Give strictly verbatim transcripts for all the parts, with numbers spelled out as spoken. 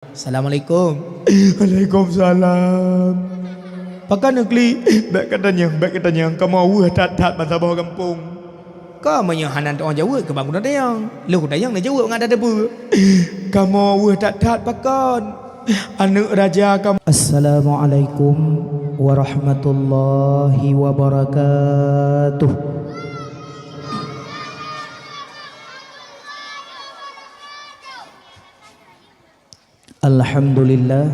Assalamualaikum. Waalaikumsalam. Pakon neuklik? Bék katanyong, bék katanyong. Kamoe weueh that-that ban saboh gampông. Ka meunyoe hana teuong jaweueb, keu bang kudang tanyong. Lheueh kutanyong neujaweueb ngat that-that peue. Kamoe weueh that-that pakon? Aneuëk raja kam. Assalamualaikum warahmatullahi wabarakatuh. Alhamdulillah.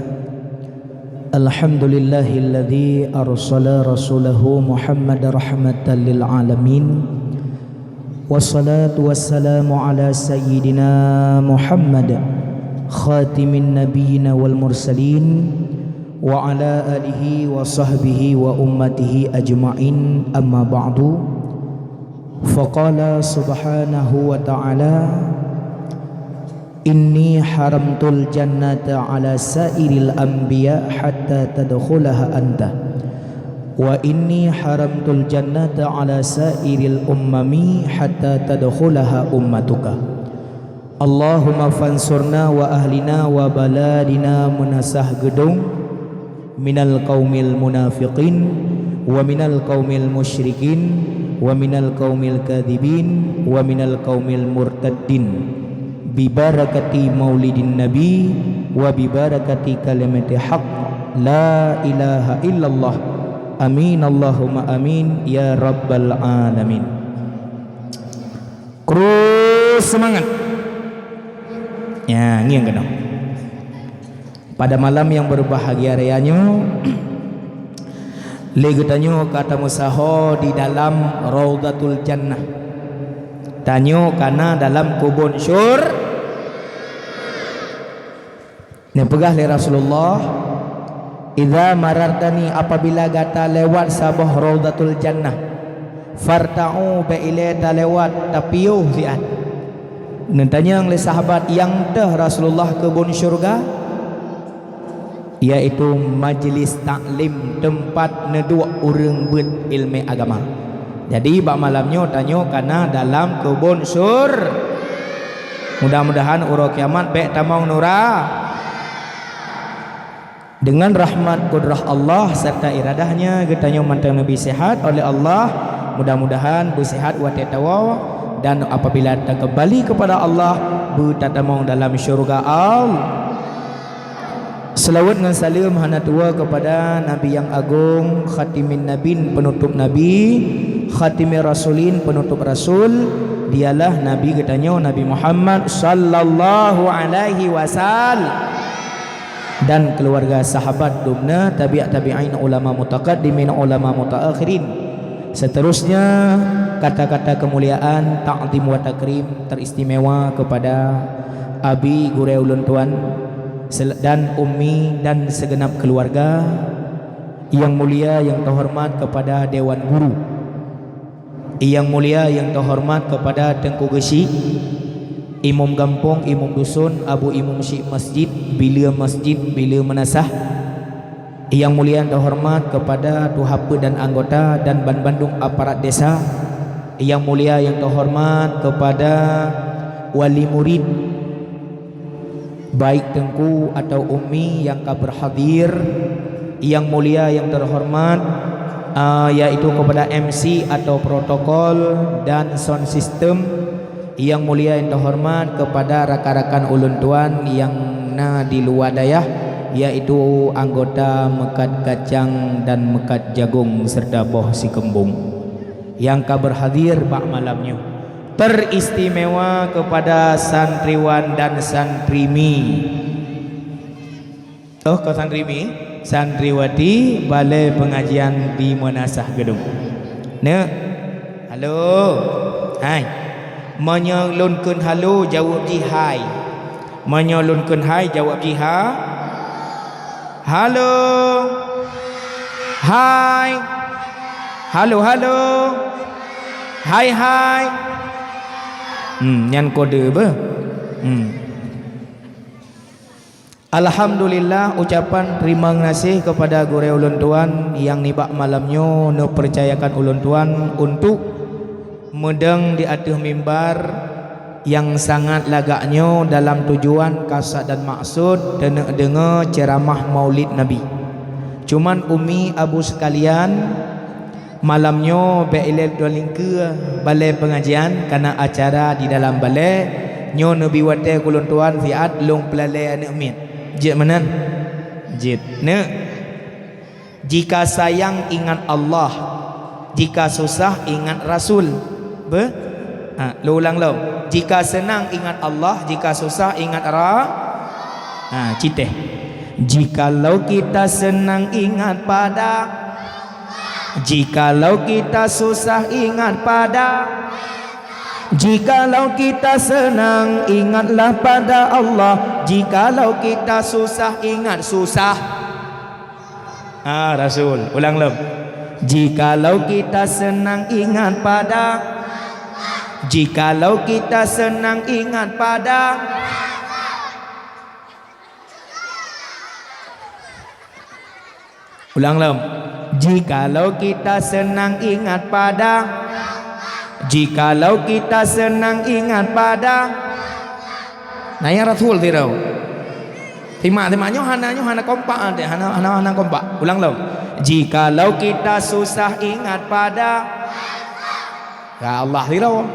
Alhamdulillahilladzi arsala rasulahu Muhammad rahmatan lil alamin. Wassalatu wassalamu ala sayyidina Muhammad khatimin nabiyina wal mursalin wa ala alihi wa sahbihi wa ummatihi ajma'in, amma ba'du. Faqala subhanahu wa ta'ala, "Inni haramtul jannata ala sairil anbiya hatta tadkhulaha anta. Wa inni haramtul jannata ala sairil ummami hatta tadkhulaha ummatuka." Allahumma fansurna wa ahlina wa baladina meunasah geudong minal qaumil munafiqin wa minal qaumil musyrikin wa minal qaumil kadzibin wa minal qaumil murtaddin. Bibarakati maulidin nabi wa bibarakati kalimati haq la ilaha illallah. Amin Allahumma amin ya rabbal alamin. Krus seumangat. Ya, ngieng keunoe. Pada malam nyang berbahagia raya nyoe, lé geutanyoe ka tameusaho di dalam Raudhatul Jannah. Tanyoe ka na dalam keubon syur-, Neupeugah lé Rasulullah, "Idza marartani, apabila gata lewat saboh Raudhatul Jannah, farta'u, bék ilée talewat, tapiôh siat." Neutanyong lé sahabat, "Nyang teuh Rasulullah keubon syeuruga?" "Yaitu majlis taklim, teumpat neuduek ureuëng beuet iéleumé agama." Jadi, bak malam nyoe tanyoe ka na dalam keubon syur-, mudah-mudahan uroe kiamat bék tamong nura. Dengan rahmat kudrah Allah serta iradah-Nya, geutanyoe mantong neubri sihat oleh Allah. Mudah-mudahan beusihat watée tawoe, dan apabila takeumbali keupada Allah, beutatamong dalam syeuruga Allah. Seulaweuet ngon saleuem hana tuwoe keupada Nabi nyang agong, khatimin nabin, peunutôp nabi, khatimir rasulin, peunutôp rasul, dialah Nabi geutanyoe, Nabi Muhammad sallallahu alaihi wasallam, dan keuluwarga, sahabat, dumna, tabi'ut tabi'in, ulama mutaqaddimin, ulama mutaakhirin. Seterusnya, kata-kata keumuliaan, takzim wa takrim, teristimewa keupada abi gurée ulôn tuan, sel-, dan ummi dan seugeunab keuluwarga, nyang mulia, nyang teuhoreumat keupada dewan guru, nyang mulia, nyang teuhoreumat keupada Teungku Geuchik, imum gampông, imum dusun, abu imum syik masjid, bileue masjid, bileue meunasah, nyang mulia, nyang teuhoreumat keupada tuha peuet dan anggota dan banmandum aparat desa, nyang mulia, nyang teuhoreumat keupada wali murid, baik teungku atau ummi nyang ka berhadir, nyang mulia, nyang teuhoreumat, ah, yaitu keupada M C atau protokol dan sound system, nyang mulia, nyang teuhoreumat keupada rakan-rakan ulôn tuan nyang na di luwa dayah, yaitu anggota Meukat Kacang dan Meukat Jagong serta Boh Sikeumbong nyang ka berhadir bak malam nyoe. Teristimewa keupada santriwan dan santrimi. Oh, keu santrimi, santriwati Balai Pengajian di Meunasah Geudong. Neuk. Halo. Hai. Meunyoe lôn kheun halo, jaweueb jih hai. Meunyoe lôn kheun hai, jaweueb jih ha. Halo. Hai. Halo, halo. Hai, hai. Hmm, nyan kode beuh. Hmm. Alhamdulillah, ucapan teurimong gaséh keupada gurée ulôn tuan nyang nibak malam nyoe neupeucayakan ulôn tuan untuk meudong di ateueh mimbar Nyang sangat lagak nyoe dalam tujuan kasad dan maksud teuneuk deungoe ceuramah Maulid Nabi. Cuman umi abu sekalian, malam nyoe bék ilée tuan lingkeue balée peungajian, kana acara di dalam balée nyoe neubi watée kulôn tuan siat lôn peulalée aneuëk miet. Jeuet meunan? Jeuet. Neuk. Jika sayang, ingat Allah. Jika susah, ingat Rasul. Be? Ha, lôn ulang lom. Jika senang, ingat Allah. Jika susah, ingat Ra-, ha, citeh. Jikalau kita senang, ingat pada. Jikalau kita susah, ingat pada. Jikalau kita senang, ingatlah pada Allah. Jikalau kita susah, ingat susah. Ah, Rasul. Ulang lom. Jikalau kita senang, ingat pada. Jikalau kita senang, ingat pada. Ulang lom. Jikalau kita senang, ingat pada. Jikalau kita senang, ingat pada. Nah, ya Rasul, sidroe. Simak, simak. Nyoe hana, nyoe hana kompak, hana, hana, hana kompak. Ulang lom. Jikalau kita susah, ingat pada. Ya Allah, sidroe.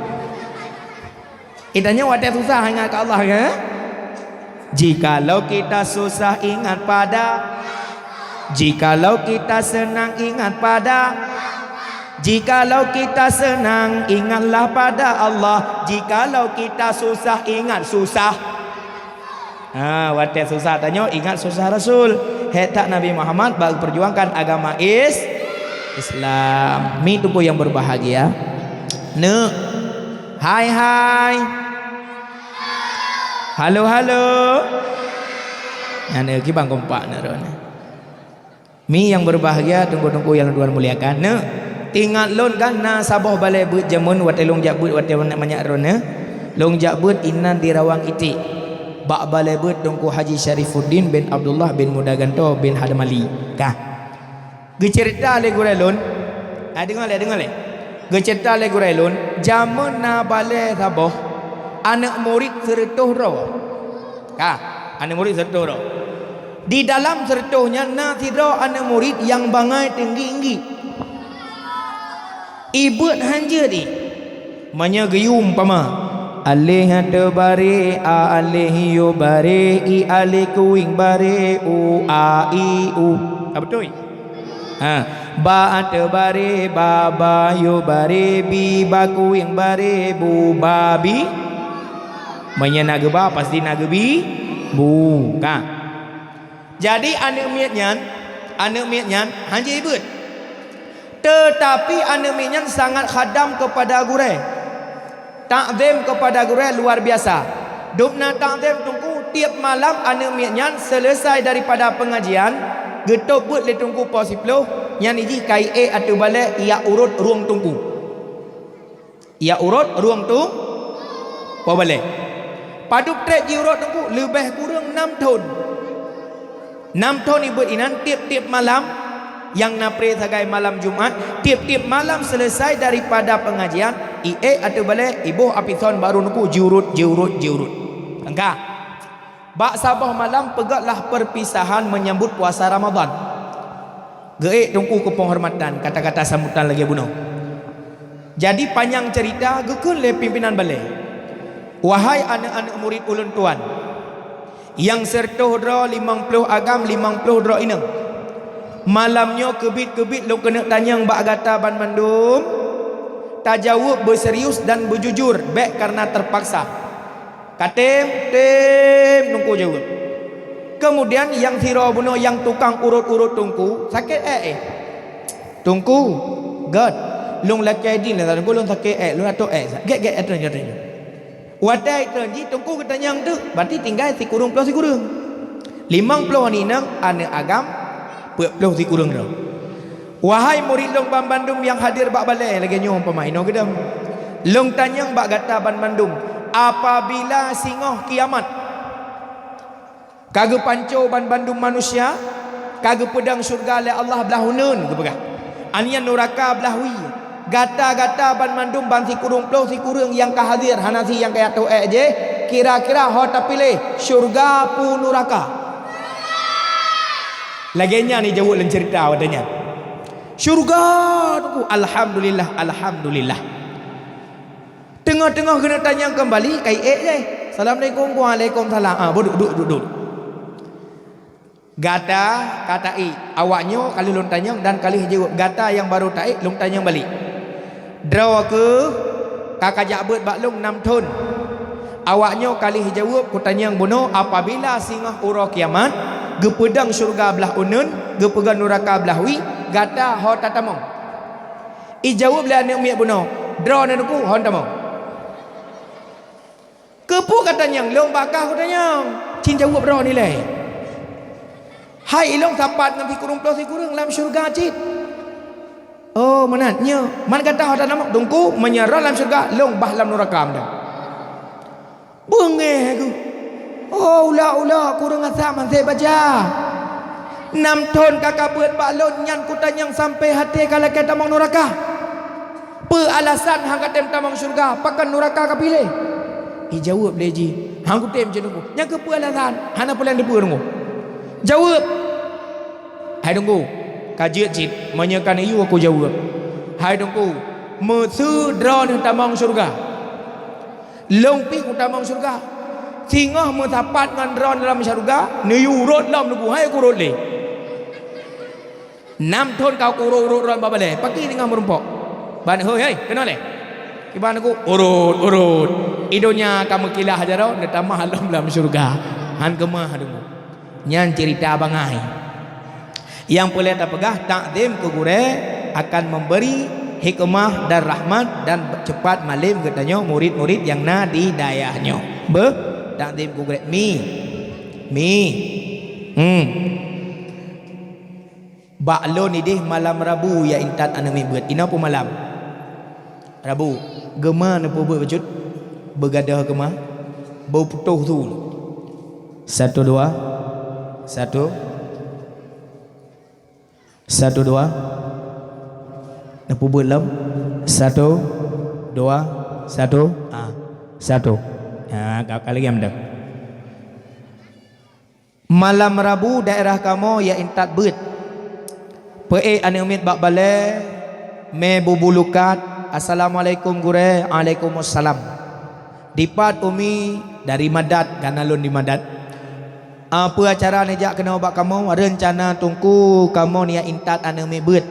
Kita nyoe watée susah ingat keu Allah, kan? Jikalau kita susah, ingat pada. Jikalau kita senang, ingat pada. Jikalau kita senang, ingatlah pada Allah. Jikalau kita susah, ingat susah. Ha, watée susah tanyoe, ingat susah Rasul. Hék that Nabi Muhammad bak geupeurjuangkan agama Is-, Islam. Mi teungku nyang berbahagia. Neuk. Hai, hai. Halo, halo. Nyan, eh, kiban kompak na droeneuh. Mi nyang berbahagia, teungku-teungku nyang Tuhan muliakan. Neuk, ingat lôn kan na saboh balée beuet jameun watée lôn jak beuet watée manyak-manyak droeneuh. Lôn jak beuet inan di Rawang Iték. Bak balée beuet Teungku Haji Syarifuddin bin Abdullah bin Muda Ganto bin Hadamali. Kah. Geuceurita lé gurée lôn, ah, deungoe lé, deungoe lé. Geuceurita lé gurée lôn, jameun na balée saboh, aneuëk murit seureutôh droe. Ka, aneuëk murit seureutôh droe. Di dalam seureutôh nyan na sidroe aneuëk murit nyang bangai teunggi-inggi. Ibeuet hanjeuet jih. Meunyoe geuyue umpama, alif ateueh baré, a alif yue baré, i alif kuweng baré, u a i u. Ka beutôi? Ha, ba ateueh baré, ba, ba yue baré, bi ba kuweng baré, bu ba bi. Meunyoe na geuba, pasti na geubi, bu. Ka. Jadi, aneuëk miet nyan, aneuëk miet nyan hanjeuet ibeuet. Teutapi aneuëk miet nyan sangat khadam keupada gurée. Takzem keupada gurée luar biasa. Dum na takzem teungku, tieb malam aneuëk miet nyan seuleusai daripada peungajian, geutôb beuet lé teungku poh siplôh, nyan jih ka iék ateueh balée, iyak urot rueng teungku. Iyak urot rueng tu poh balée. Padub trép jiurot teungku, leubeh kureueng nam thon. Nam thon ibeuet inan tieb-tieb malam, nyang na pré sagai malam Jumat, tieb-tieb malam seuleusai daripada peungajian, iék ateueh balée, iboh apison bak rueng teungku, jiurot, jiurot, jiurot. Angka. Bak saboh malam peugét lah perpisahan menyambut puasa Ramadan. Geuék teungku keu penghormatan, kata-kata sambutan lagée bunoe. Jadi, panyang ceurita, geukheun lé pimpinan balée, "Wahai aneuëk-aneuëk murit ulôn tuan, nyang seureutôh droe, limong ploh agam, limong ploh droe inong, malam nyoe keubiet-keubiet lôn keuneuk tanyong bak gata banmandum, tajaweueb beuserius dan beujujur, bék kareuna teupaksa." Ka tem, tem teungku jaweueb. Keumudian nyang sidroe bunoe nyang tukang urot-urot teungku sakét ék, eh. "Teungku, gét, lôn lakée dien lé teungku, lôn sakét ék, lôn atôk ék. Gét, gét, ateueh nyoe, ateueh nyoe." Watée ateueh jih teungku geutanyong teuk, berarti tinggai sikureueng ploh sikureueng. Limong ploh inong, aneuëk agam, peuet ploh sikureueng droe. "Wahai murit lôn banmandum nyang hadir bak balée," lagée nyoe umpama inoe geudong, "lôn tanyong bak gata banmandum, apabila singoh kiamat ka geupanco banmandum manusia, ka geupeudong syeuruga lé Allah blaih uneuen," geupeugah, "nyan nuraka blaih wie, Gata-gata banmandum ban sikureueng ploh sikureueng nyang ka hadir, hana si nyang ka jak toh ék jih, kira-kira ho tapiléh, syeuruga peue nuraka? Lagée nyan jijaweueb lam ceurita watée nyan. Syeuruga, Teungku. Alhamdulillah, alhamdulillah. Teungoh-teungoh geuneuk tanyong keumbali, ka ék jih. Assalamualaikum, waalaikumsalam. Ah, duek, duek, duek, duek. Gata ka taék, awaknyoe ka lheueh lôn tanyong dan ka lheueh jaweueb. Gata nyang barô taék, lôn tanyong balek. Droe kheueh ka kajak beuet bak lôn nam thon. Awaknyoe ka lheueh jaweueb, kutanyong bunoe, apabila singoh uroe kiamat, geupeudong syeuruga blah uneuen, geupeugét nuraka blah wie, gata ho tatamong? Ijaweueb lé aneuëk miet bunoe, "Droeneuh Teungku, hon tamong." "Keupeue katanyong lôn bak kah kutanyong?" Cit jaweueb droeneuh ilée. "Hai ilôn sapat ngon sikureueng ploh sikureueng lam syeuruga cit." "Oh, meunan nyoe. Man gata ho tatamong?" "Teungku, meunyoe droeneuh lam syeuruga, lôn bah lam nuraka meunan." Beungéh kheueh. Oh, ulak-ulak kureueng asam hase baca. Nam thon ka kabeuet bak lôn nyan kutanyong sampoe até ka lakée tamong nuraka. Peue alasan han katem tamong syeuruga, pakon nuraka kapiléh? Ijaweueb lé jih, "Han kutem cit Teungku." "Nyan keupeue alasan?" "Hana peue lôn teupeue Teungku." "Jaweueb." "Hai Teungku, ka jeuet cit, meunyoe ka neuyue kujaweueb. Hai Teungku, meuseu droeneuh tamong syeuruga?" "Lôn pih kutamong syeuruga. Singoh meusapat ngon droeneuh lam syeuruga, neuyue rot lom Teungku, hai kurot lé. Nam thon ka kurot-rot droeneuh bak balée, pakri singoh meurumpok." "Ban hôi, hei, keunoe lé." "Kiban Teungku?" "Urot, urot. I donya ka meukilah jaroe, neutamah lom lam syeuruga. Han keumah Teungku." Nyan ceurita bangai. Nyang peureulée tapeugah, takzim keu gurée akan memberi hikmah dan rahmat dan cepat malem geutanyoe murit-murit nyang na di dayah nyoe. Beuh, takzim keu gurée. Mi. Mi. Hmm. Bak lôn ideh malam Rabu ya intat aneuëk miet beuet. Inoe peue malam? Rabu. Geuma neupeubuet bacut? Beugadôh geuma? Beuputôh su. Satu, dua. Satu. Satu, dua. Neupeubuet lom. Satu, dua, satu. Ah, satu. Ah, ka, ka lagi am dah. Malam Rabu daerah kamoe ya intat beuet. Peuék aneuëk miet bak balée, mé bubu lukat, "Assalamualaikum gurée." "Waalaikumsalam." "Dipat umi?" "Dari Madat, kana lôn di Madat." "Ah, peue acara neujak keunoe bak kamoe?" "Reuncana Teungku kamoe ya intat aneuëk miet beuet.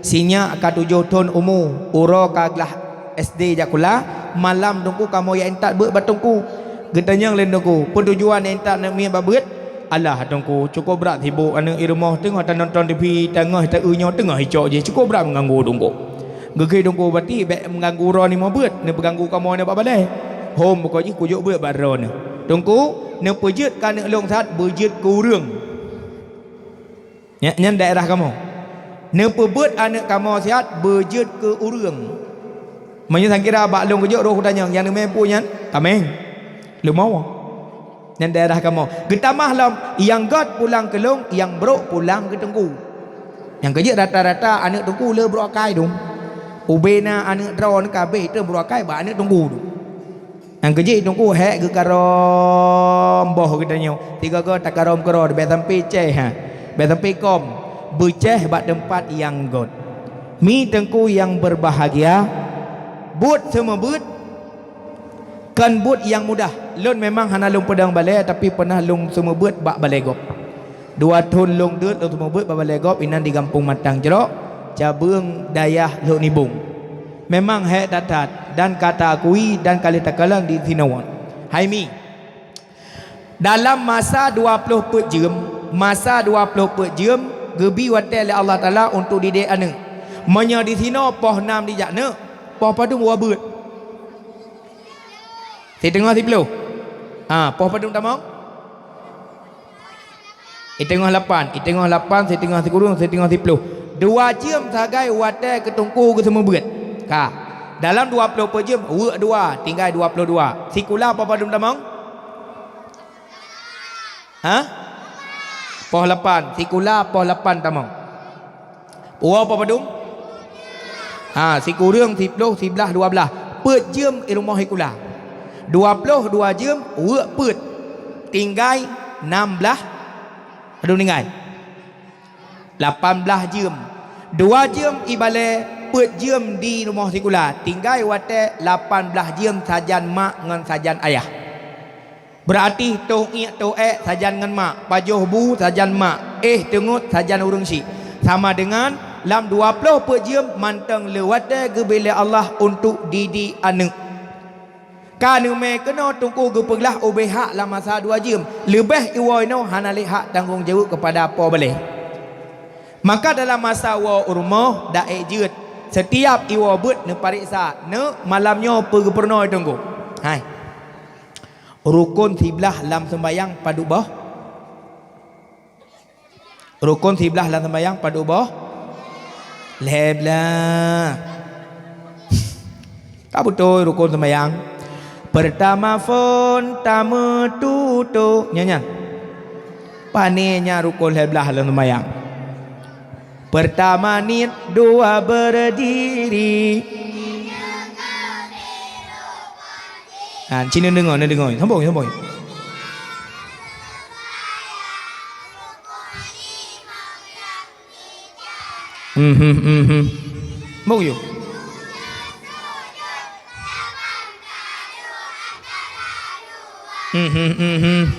Sinyak ka tujoh thon umu, uroe ka glah S D jak kula, malam Teungku kamoe ya intat beuet bak Teungku." Geutanyong lé Teungku, "Peue tujuan ya intat aneuëk miet bak beuet?" "Alah Teungku, cukup brat sibok aneuëk i rumoh teungoh tanonton T V, teungoh taeu nyoe teungoh icok jih, cukup brat meuganggu Teungku." "Geukheun Teungku, berarti bék meuganggu droeneuh beuet, neupeuganggu kamoe nyoe bak balée." "Hom, bukon jih kujok beuet bak droeneuh." "Teungku, neupeujeuet keu aneuëk lôn siat beujeuet keu ureuëng." Nyan, nyan daerah kamoe. Neupeubeuet aneuëk kamoe siat beujeuet keu ureuëng. Meunyoe sangkira bak lôn keujok roh kutanyong, "Nyang neumé peue nyan?" "Tameng." Leumo. Nyan daerah kamoe. Geutamah lom, nyang gét pulang keu lôn, nyang brok pulang keu Teungku. Nyang keujeuet rata-rata aneuëk Teungku le brok akai dum. Ubena aneuëk droeneuh ka abéh teuk brok akai bak aneuëk Teungku dum. Nyang keujeuet Teungku hék geukarôm boh geutanyoe. Sigoe-goe takarôm keudroe, bék sampoe céh, ha. Bék sampoe kôm. Beucéh bak teumpat nyang gét. Mi Teungku nyang beurbahagia, buet seumeubeuet kon buet nyang mudah. Lôn memang hana lôn peudong balée, tapi peunah lôn seumeubeuet bak balée gob. Dua thon lôn deuet lôn seumeubeuet bak balée gob inan di Gampông Matang Jrok, cabeueng dayah Lhok Nibong. Memang hék that-that dan ka taakui dan ka lheueh takalon di sinoe. Hai mi, dalam masa dua ploh peuet jeuem, masa dua ploh peuet jeuem geubi watée lé Allah Taala untuk didik aneuëk. Meunyoe di sinoe poh nam dijak neuëk, poh padum wa beuet? Siteungoh siploh. Ha, poh padum tamong? Iteungoh lapan, iteungoh lapan, siteungoh sikureueng, siteungoh siploh. Dua jeuem sagai watée keu Teungku geuseumeubeuet. Ka. Dalam dua ploh peuet jeuem, weuek dua, tinggai dua ploh dua. Sikula poh padum tamong? Ha? Poh lapan. Sikula poh lapan tamong. Uroe poh padum? Ha, sikureueng, siploh, siblaih, dua blaih. Peuet jeuem i rumoh sikula. Dua ploh dua jeuem weuek peuet. Tinggai nam blaih. Padum tinggai? Lapan blaih jeuem. Dua jeuem ibalée, peuet jeuem di rumoh sikula. Tinggai watée lapan blaih jeuem sajan mak ngon sajan ayah. Beurati toh iek toh ék sajan ngon mak, pajoh bu sajan mak, éh teungeut sajan ureuëng syiek. Sama deungon lam dua ploh peuet jeuem mantong le watée geubri lé Allah untuk didik aneuëk. Ka neumé keunoe teungku geupeuglah ubé hak lam masa dua jeuem, leubeh iwoe inoe hana lé hak tanggong jaweueb keupada po balée. Maka dalam masa woe u rumoh dak ék jeuet, seutiab iwoe beuet neupareksa, neuk malam nyoe peue geupeurunoe teungku. Hai. Rukon siblaih lam seumbayang padub boh? Rukon siblaih lam seumbayang padub boh? Lhée blaih. Ka beutôi rukon seumbayang. Peurtama phon tameututoe. Nyan, nyan. Pane nyan rukon lhée blaih lam seumbayang. Peurtama niet, dua beurdiri. Ha, ci neudeungoe, neudeungoe. Sambung, sambung. Mhm, mhm. Sambung, yuk. Mhm, mhm.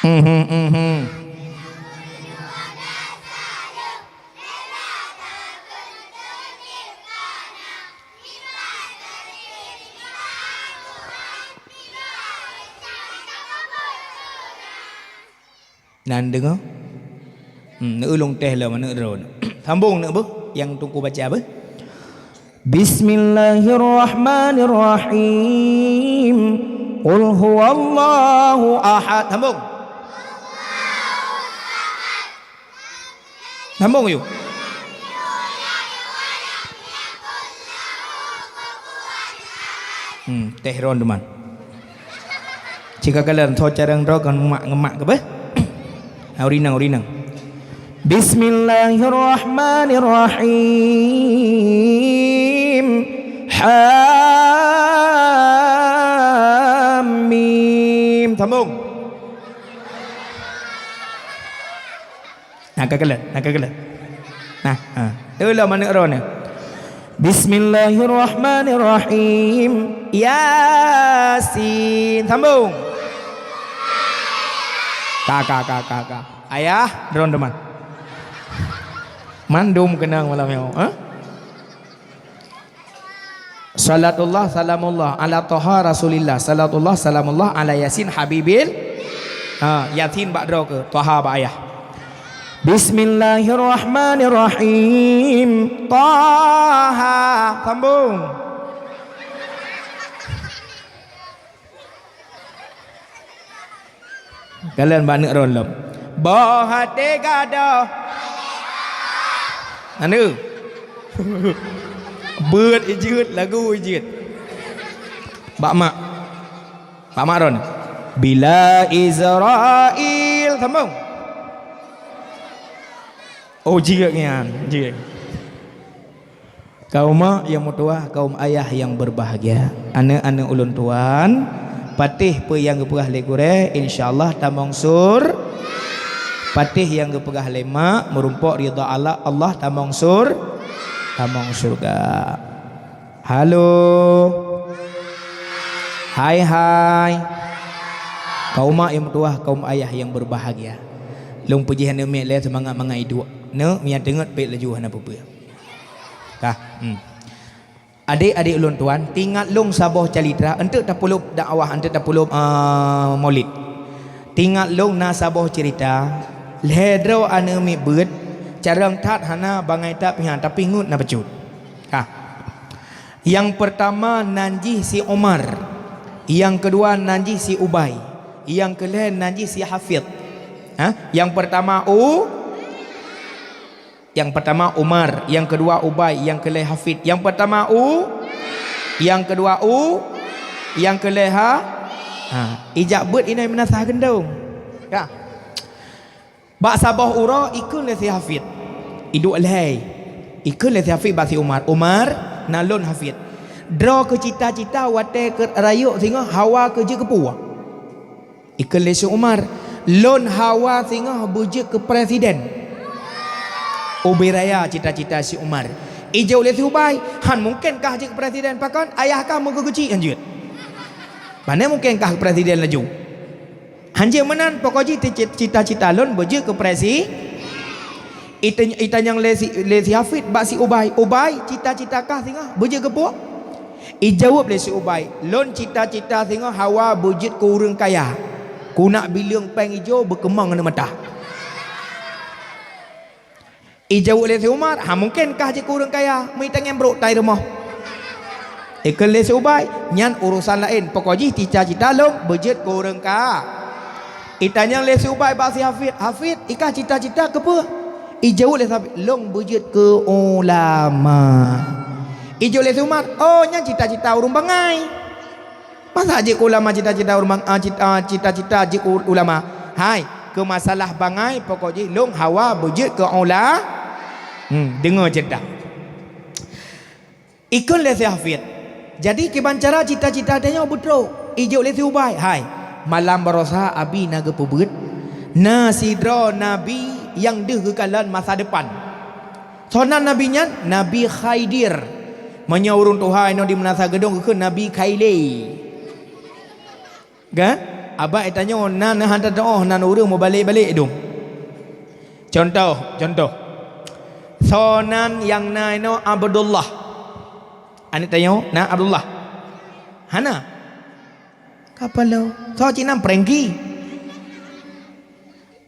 Mhm, mhm. Nan deungoe? Hmm, neuulông teh lom aneuk droe. Sambong neuk beuh, nyang teungku baca beuh. Bismillahirrahmanirrahim. Qul huwallahu ahad. Sambong. Sambong yuk. Hmm, teh ron teuma. Cika kalian tho carang droe kan ngemak-ngemak ke beh? Urinang, urinang. Bismillahirrahmanirrahim. Hamim. Sambung. Nah, ka keuleuh, nah, ka keuleuh. Nah, ha. Teuh lom aneuk droeneuh. Bismillahirrahmanirrahim. Yasin. Sambung. Ka, ka, ka, ka, ka. Ayah, droen teuma. Mandum keunong malam nyoe, ha? Salatullah salamullah ala Toha Rasulillah. Salatullah salamullah ala Yasin Habibil. Ha, Yasin bak droe keuh, Toha bak ayah. Bismillahirrahmanirrahim. Toha. Sambung. Kalon bak aneuk droen lom. Boh até gadoh. Aneuk. Beuet ijeuet, lagu ijeuet. Bak mak. Bak mak droen. Bila Israel. Sambung. Oh, jeuet nyan. Jeuet. Kaum mak nyang meutuwah, kaum ayah nyang berbahagia. Aneuk-aneuk ulôn tuan, patéh peue nyang geupeugah lé gurée, insya Allah tamong sur-, patéh nyang geupeugah lé mak, meurumpok ridha Allah, Allah tamong sur-, tamong syurga. Halo. Hai, hai. Kaum mak nyang meutuwah, kaum ayah nyang berbahagia. Lôn peujih aneuk miet lé seumangat-mangat iduek. Neuk, meunyo teungeut pét laju hana peue-peue. Ka. Hmm. Adék-adék ulôn tuan, teuingat lôn saboh calitra, eunteuk tapeulob dakwah, eunteuk tapeulob, eh, maulid. Teuingat lôn na saboh cerita, lhée droe aneuk miet beuet, carông that hana, bangai that pih hana, tapi ngeut na bacut. Ka. Nyang peurtama nan jih si Umar, nyang keudua nan jih si Ubay, nyang keulhée nan jih si Hafid. Ha? Nyang peurtama U-, Nyang peurtama Umar, nyang keudua Ubay, nyang keulhée Hafid. Nyang peurtama U, nyang keudua U, nyang keulhée ha. Ha, ijak beuet inoe meunasah geundong. Ka. Bak saboh uroe ikheun lé si Hafid, iduek lhèe. Ikheun lé si Hafid bak si Umar, "Umar, na lôn Hafid. Droe keu cita-cita watèe keu rayeuk singoh hawa keu jeuet keu peue?" Ikheun lé si Umar, "Lôn hawa singoh beujeuet keu presiden." Ubé raya cita-cita si Umar. Ijaweueb lé si Ubay, "Han mungken kah jeuet keu presiden, pakon ayah kah meugeukeuchik hanjeuet. Pane mungken kah keu presiden laju." "Hanjeuet meunan, pokok jih ti-, cita-cita lôn beujeuet keu presi-," Ita-, itanyong lé si, lé si Hafid bak si Ubay, "Ubay, cita-cita kah singoh beujeuet keu peue?" Ijaweueb lé si Ubay, "Lôn cita-cita singoh hawa beujeuet keu ureueng kaya. Keuneuk bileueng péng ijo beukeumong aneuk mata." Ijaweueb lé si Umar, "Han mungken kah jeuet keu ureueng kaya, meuitanyong brok tai rumoh." Ikheun lé si Ubay, "Nyan urosan laén, pokok jih cita-cita lôn beujeuet keu ureueng ka." Itanyong lé si Ubay bak si Hafid, "Hafid, ikah cita-cita keu peue?" Ijaweueb lé si Hafid, "Lôn beujeuet keu ulama." Ijaweueb lé si Umar, "Oh, nyan cita-cita ureueng bangai. Masa jeuet keu ulama cita-cita ureueng bang-, ah, cit-, ah, cita-cita jeuet keu ulama? Hai, keu masalah bangai, pokok jih lôn hawa beujeuet keu ula-," Hmm, deungoe ceurita. Ikheun lé si Hafid, "Jadi kiban cara cita-cita tanyoe beutrok?" Ijaweueb lé si Ubay, "Hai, malam barosa Abi na geupeubeuet, na sidroe nabi nyang deuh geukalon masa depan. Soe nan nabi nyan? Nabi Khidir. Meunyoe ureueng tuha inoe di Meunasah Geudong geukheun Nabi Khailé. Kan? Abak itanyoe na, na hana tatu'oh nan ureueng meubalek-balek dum. Contoh, contoh. Soe nan nyang na inoe Abdullah? Aneuk tanyoe na Abdullah? Hana. Kapalo. Soe cit nan Prengki?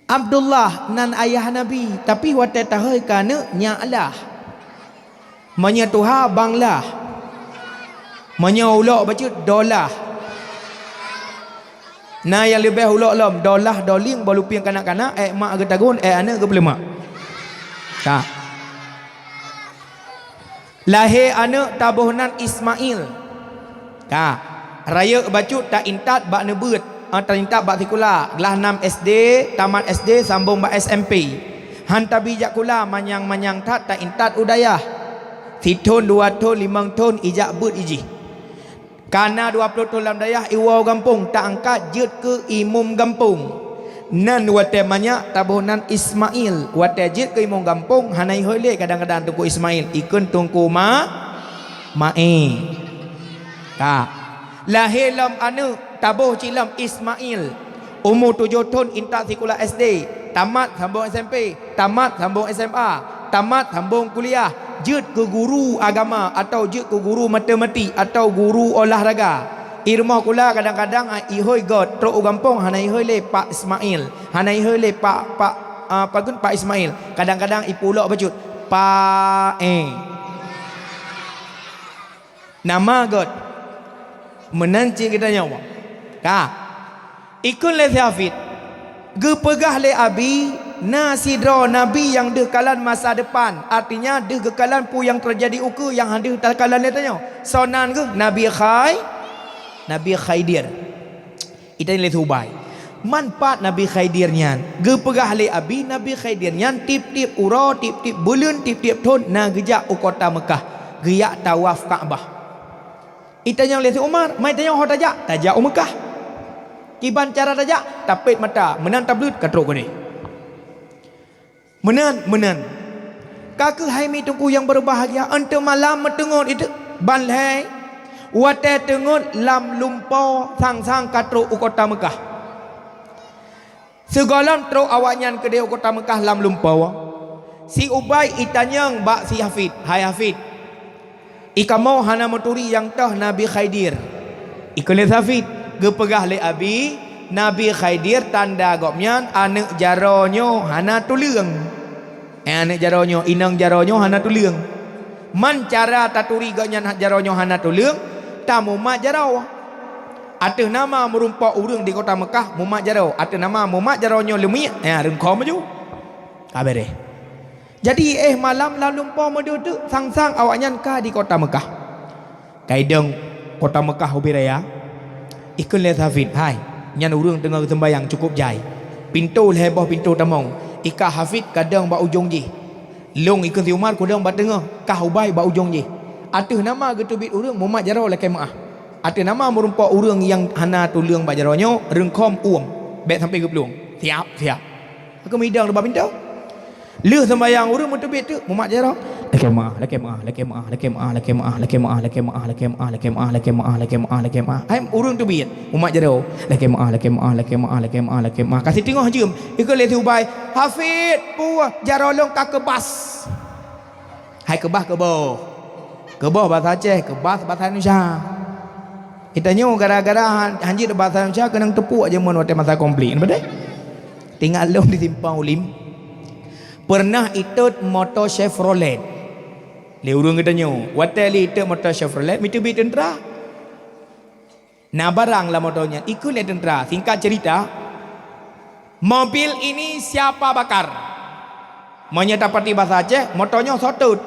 Abdullah nan ayah Nabi, tapi watèe tahôi keu aneuk nyak lah. Meunyoe tuha bang lah. Meunyoe ulok bacut dolah. Na nyang leubeh ulok lom, dolah, dolieng, boh lupieng kanak-kanak, èk mak geutagun, èk aneuk geupeuleumak. Ka. Lahé aneuk taboh nan Ismail. Ka. Rayeuk bacut ta-intat bak neubeuet, eh, ta-intat bak sikula. Glah nam S D, tamat S D, sambong bak S M P. Han tabi jak kula, manyang-manyang that ta-intat u dayah. Sithon, dua thon, limong thon, ijak beuet ijih. Ka na dua ploh thon lam dayah, iwoe gampông, ta-angkat jeuet keu imum gampông. Nan watèe manyak taboh nan Ismail. Watèe jeuet keu imum gampông, hana ihôi lé kadang-kadang Teungku Ismail, ikheun Teungku Ma-, Maé. Ka. Lahé lom aneuk, taboh cit lom Ismail. Umu tujoh thon intat sikula S D, tamat sambong S M P, tamat sambong S M A, tamat sambong kuliah, jeuet keu guru agama atawa jeuet keu guru matematik atawa guru olahraga. I rumoh kula kadang-kadang, ah, ihôi göt, trok u gampông hana ihôi lé Pak Ismail, hana ihôi lé Pak, Pak, ah, apa kheun Pak Ismail. Kadang-kadang ipulok bacut, Pak, eh. Nama göt? Meunan cit geutanyoe. Ka. Ikheun lé si Hafid, geupeugah lé Abi, na sidroe nabi nyang deuh kalon masa depan, artinya deuh geukalon peue nyang teujadi ukeue nyang han deuh takalon lé tanyoe. Soe nan geuh? Nabi Khai-, Nabi Khidir. Itanyong lé si Ubay, "Man pat Nabi Khidir nyan?" Geupeugah lé Abi, Nabi Khidir nyan tiep-tiep uroe, tiep-tiep buleuen, tiep-tiep thon na geujak u kota Meukah, geujak tawaf Ka'bah. Itanyong lé si Umar, "Man tanyoe ho tajak?" "Tajak u Meukah." "Kiban cara tajak?" "Tapét mata, meunan tableuet ka trok keudeh." Meunan, meunan. Ka keuh hai mi teungku nyang beubahgia, eunteuk malam meuteungeut itu ban lhèe, watèe teungeut lam lumpoe sang-sang ka trok u kota Meukah. Sigohlom trok awaknyan keudeh u kota Meukah lam lumpoe, si Ubay itanyong bak si Hafid, "Hai Hafid, i kamoe hana meuturi nyang toh Nabi Khidir?" Ikheun lé si Hafid, geupeugah lé Abi, "Nabi Khidir tanda gobnyan aneuk jaroe nyoe hana tuleueng." Eh, aneuk jaroe nyoe, inong jaroe nyoe hana tuleueng. Man cara taturi gobnyan jaroe nyoe hana tuleueng, tamumat jaroe. Ateueh nama meurumpok ureueng di kota Meukah mumat jaroe. Ateueh nama mumat jaroe nyoe leumiek, eh, reungkho maju. Ka beureh. Jadi, éh malam lam lumpoe meudeuh teuk, sang-sang awaknyan ka di kota Meukah. Ka idong kota Meukah ubé raya, ikheun lé si Hafid, "Hai, nyan ureueng teungoh geuseumbayang cukôp jai. Pintoe lhèe boh pintoe tamong. Ikah Hafid kadang bak ujong jih. Lôn ikheun si Umar kudong bak teungoh, kah Ubay bak ujong jih. Ateueh nama geuteubiet ureuëng mumat jaroe lakée meuáh. Ateueh nama meurumpok ureuëng nyang hana tuleueng bak jaroe nyoe, reungkhom uem, bék sampai geuplueng. Siap, siap. Aku midang bak pintoe. Lheueh seumbahyang ureuëng meuteubiet teuk mumat jaroe. Lakée meuáh, lakée meuáh, lakée meuáh, lakée meuáh, lakée meuáh, lakée meuáh, lakée meuáh, lakée meuáh, lakée meuáh, lakée meuáh, lakée meuáh, lakée meuáh. Hai ureuëng teubiet mumat jaroe. Lakée meuáh, lakée meuáh, lakée meuáh, lakée meuáh, lakée meuáh. Ka siteungoh jeuem, ikheun lé si Ubay, "Hafid, peue jaroe lôn ka keubas." Hai keubas keuboh. Keuboh basa Aceh, keubas basa Indonesia. Geutanyoe gara-gara han-, hanjeuet basa Indonesia keunong teupok jameun watée masa konflik, beutôi? Teuingat lôn di Simpang Ulim, pernah itot moto Chevrolet lé ureuëng geutanyoe. Watée lé itot moto Chevrolet, meuteubiet teuntra. Na barang lam moto nyan, ikheun lé teuntra. Singkat cerita, mobil ini siapa bakar? Meunyoe tapeuti basa Aceh, moto nyoe soe tot.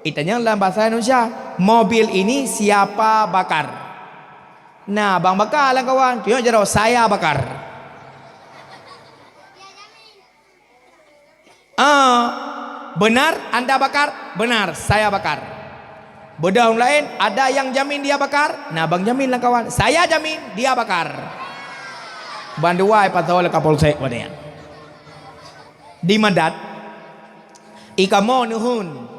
Itanyong lam basa Indonesia, mobil ini siapa bakar? Na bang bakar lam kawan, tunyok jaroe, "Saya bakar." Ah, benar Anda bakar? Benar, saya bakar. Beudôh laén, ada yang jamin dia bakar? Na bang jamin lam kawan, "Saya jamin dia bakar." Bandua pasoe lé Kapolsek pada nyan. Di Madat, i kamoe neuheun.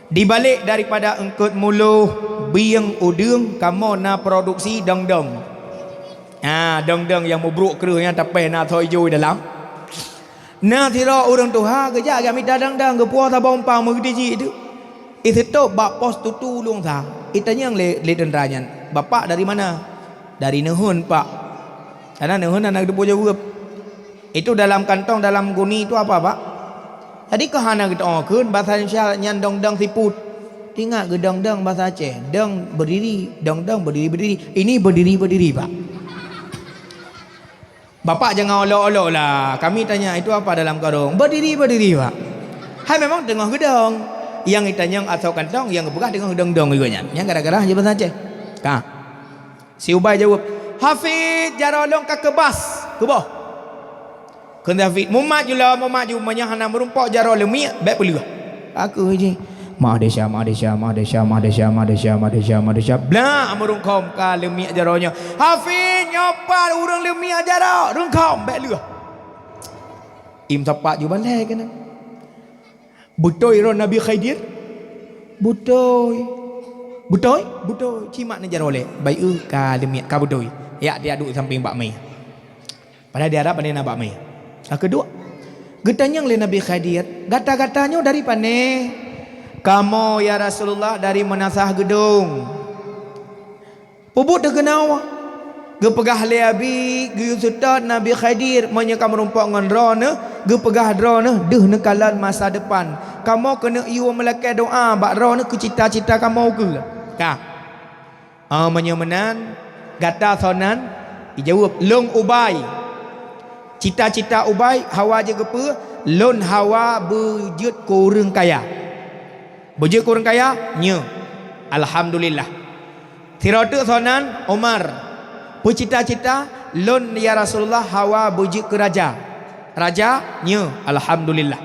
Di balek daripada eungkot muloh, bieng udeueng, kamoe na produksi dong-dong. Ha, dong-dong nyang meubrok kreueh nyan tapéh na asoe ijo dalam. Na sidroe ureuëng tuha geujak, geujak mita dong-dong, geupuwoe saboh umpang meugeutijik teuk. Iseutôt bak pos tutu lueng sa. Itanyong lé, lé teuntra nyan, "Bapak dari mana?" "Dari neuheun, Pak." Karena neuheun hana geuteupeue jaweueb. Itu dalam kantong, dalam guni itu apa, Pak? Jadi keu hana geuteupeue kheun basa Indonesia nyan dong-dong siput. Ingat geudong-dong basa Aceh, dong berdiri, dong-dong berdiri-berdiri. Ini berdiri-berdiri, Pak. Bapak jangan olok-olok lah. Kami tanya, "Itu apa dalam karung?" "Berdiri-berdiri, Pak." Hai memang teungoh geudong. Nyang itanyong asoe kantong, nyang geupeugah teungoh geudong-dong juga nyan. Nyan gara-gara hana basa Aceh. Ka. Si Ubay jaweueb, "Hafid, jaroe lôn ka keubas." Keuboh. Kheun Hafid, "Mumat ju lom, mumat ju, meunyoe hana meurumpok jaroe leumiek, bék peuleueh." Aku jih. Mahdesya, mahdesya, mahdesya, mahdesya, mahdesya, mahdesya, mahdesya. Blah, meurungkhom ka leumiek jaroe nyoe. "Hafid, nyoe pat ureuëng leumiek jaroe, rungkhom, bék leueh." Im sapat ju ban lhée keunan. "Beutôi droe Nabi Khidir?" "Beutôi." "Beutôi?" "Beutôi." Cimat neujaroe lé. "Baik, eu, ka leumiek, ka beutôi." Yak dia duek sampéng bak mé. Padahai di Arab ada na bak mé. Ka keudua, geutanyong lé Nabi Khidir, "Gata-gata nyoe dari pané?" "Kamoe, ya Rasulullah, dari Meunasah Geudong." "Peubuet teuh keunoe?" Geupeugah lé Abi, geuyue seutôt Nabi Khidir, "Meunyoe ka meurumpok ngon droeneuh, geupeugah droeneuh deuh neukalon masa depan. Kamoe keuneuk yue meulakée doá bak droeneuh keu cita-cita kamoe ukeue." Ka. "Oh, meunyoe meunan, gata soe nan?" Ijaweueb, "Lôn Ubay." "Cita-cita Ubay hawa jeuet keu peue?" "Lôn hawa beujeuet keu ureuëng kaya." "Beujeuet keu ureuëng kaya?" "Nyoe." "Alhamdulillah." "Sidroe teuk soe nan?" "Umar." "Peue cita-cita?" "Lôn, ya Rasulullah, hawa beujeuet keu raja." "Raja?" "Nyoe." "Alhamdulillah."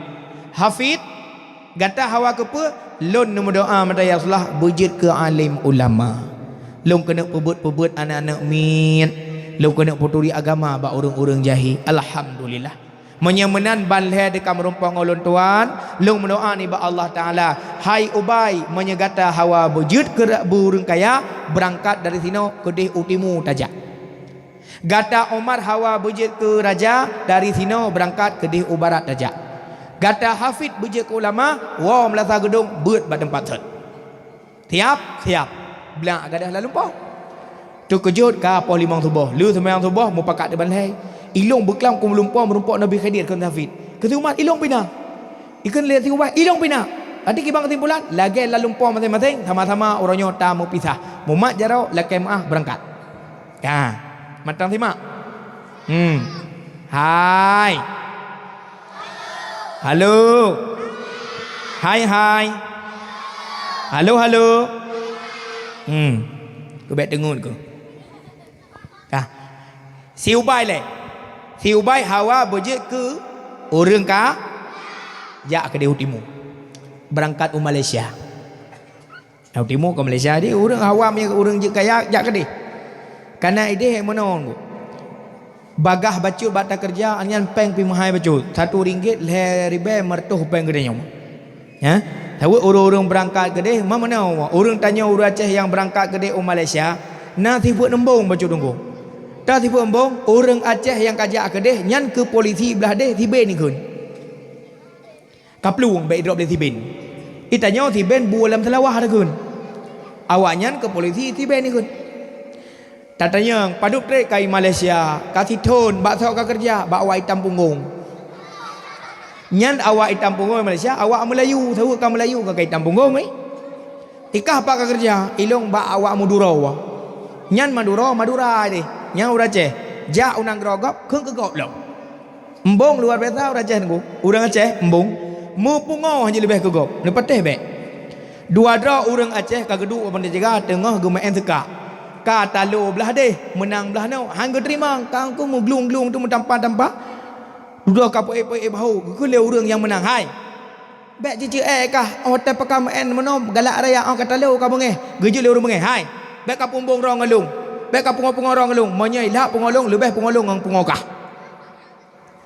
"Hafid, gata hawa keu peue?" "Lôn neumeudoá meunan, ya Rasulullah, beujeuet keu além ulama. Lôn keuneuk peubuet-peubuet aneuëk-aneuëk miet. Lôn keuneuk peuturi agama bak ureuëng-ureuëng jahé." "Alhamdulillah." "Meunyoe meunan ban lhée deuh ka meurumpok ngon lôn tuan, lôn meudoá nibak Allah Taala, hai Ubay, meunyoe gata hawa beujeuet keu ra-, ureuëng kaya, beurangkat dari sinoe keudeh u timu tajak. Gata Umar hawa beujeuet keu raja, dari sinoe beurangkat keudeh u barat tajak. Gata Hafid beujeuet keu ulama, woe Meunasah Geudong beuet bak teumpat sot." "Siap, siap." Blah gadôh lam lumpoe. Teukeujot ka poh limong suboh. Lheueh seumayang suboh, mupakat di ban lhée. "Ilôn beuklam keu lumpoe meurumpok Nabi Khidir," kheun Hafid. Kheun si Umar, "Ilôn pih na." Ikheun lé si Ubay, "Ilôn pih na." Até kiban keusimpulan, lagée lam lumpoe maséng-maséng, sama-sama uroe nyoe tameupisah. Mumat jaroe, lakée meuáh, beurangkat. Ka. Mantong simak. Hmm. Hai. Halo. Hai, hai. Halo, halo. Hmm. Keu bék teungeut keu. Ka. Si Ubay lé. Si Ubay hawa beujeuet keu Ureuëng ka jak keudeh u timu, beurangkat u Malaysia. U timu ke Malaysia, jadi ureuëng awam nyang ureuëng jeuet kaya jak keudeh. Kana ideh meunoe, bagah bacut bak takeureuja, nyan péng pih meuhai bacut, satu ringgit lhée ribée meureutoh péng geutanyoe. Ya, saboh ureuëng-ureuëng beurangkat keudeh, ma meunoe, ureuëng tanyoe ureuëng Aceh nyang beurangkat keudeh u Malaysia, na sifeuet embong bacut Teungku. Ta sifeuet embong, ureuëng Aceh nyang ka jak keudeh nyan keu polisi blaih deh siben ikheun. Ka plueng bék idrop lé siben. Itanyoe siben bue lam seulawah ikheun. Awaknyan keu polisi siben ikheun. Tatanyong, padub treb ka i Malaysia, ka sithon, bak soe ka keureuja, bak awak itam punggong. Nyan awak itam punggong Malaysia, awak Meulayu, saboh ka Meulayu ka, ka itam punggong, eh. Ikah pat ka keureuja, ilong bak awak Madura. Nyan Madura, Madura deh. Nyan ureuëng Aceh. Jak u nanggroe gob, kheun keu gob lom. Embong luar biasa ureuëng Aceh Teungku. Ureuëng Aceh embong, meupungo hana leubeh keu gob. Neupatéh bék. Dua droe ureuëng Aceh ka geuduek bak bandum jaga teungoh geumeu'en seukak. Ka talo blaih deh, meunang blaih noe, han geuteurimong, ka Teungku meuglung-glung tu meutampa-tampa. Dudoe ka peuék-peuék bahô, geukheun lé ureuëng nyang meunang, "Hai, bék jiceuék kah, oh watée paka meu'en meunoe galak raya, oh ka talo ka beungéh." Geujeuet lé ureuëng beungéh, "Hai, bék ka peumbong droe ngon lôn, bék ka pungo-pungo droe ngon lôn, meunyoe ilhak pungo lôn leubeh pungo lôn ngon pungo kah."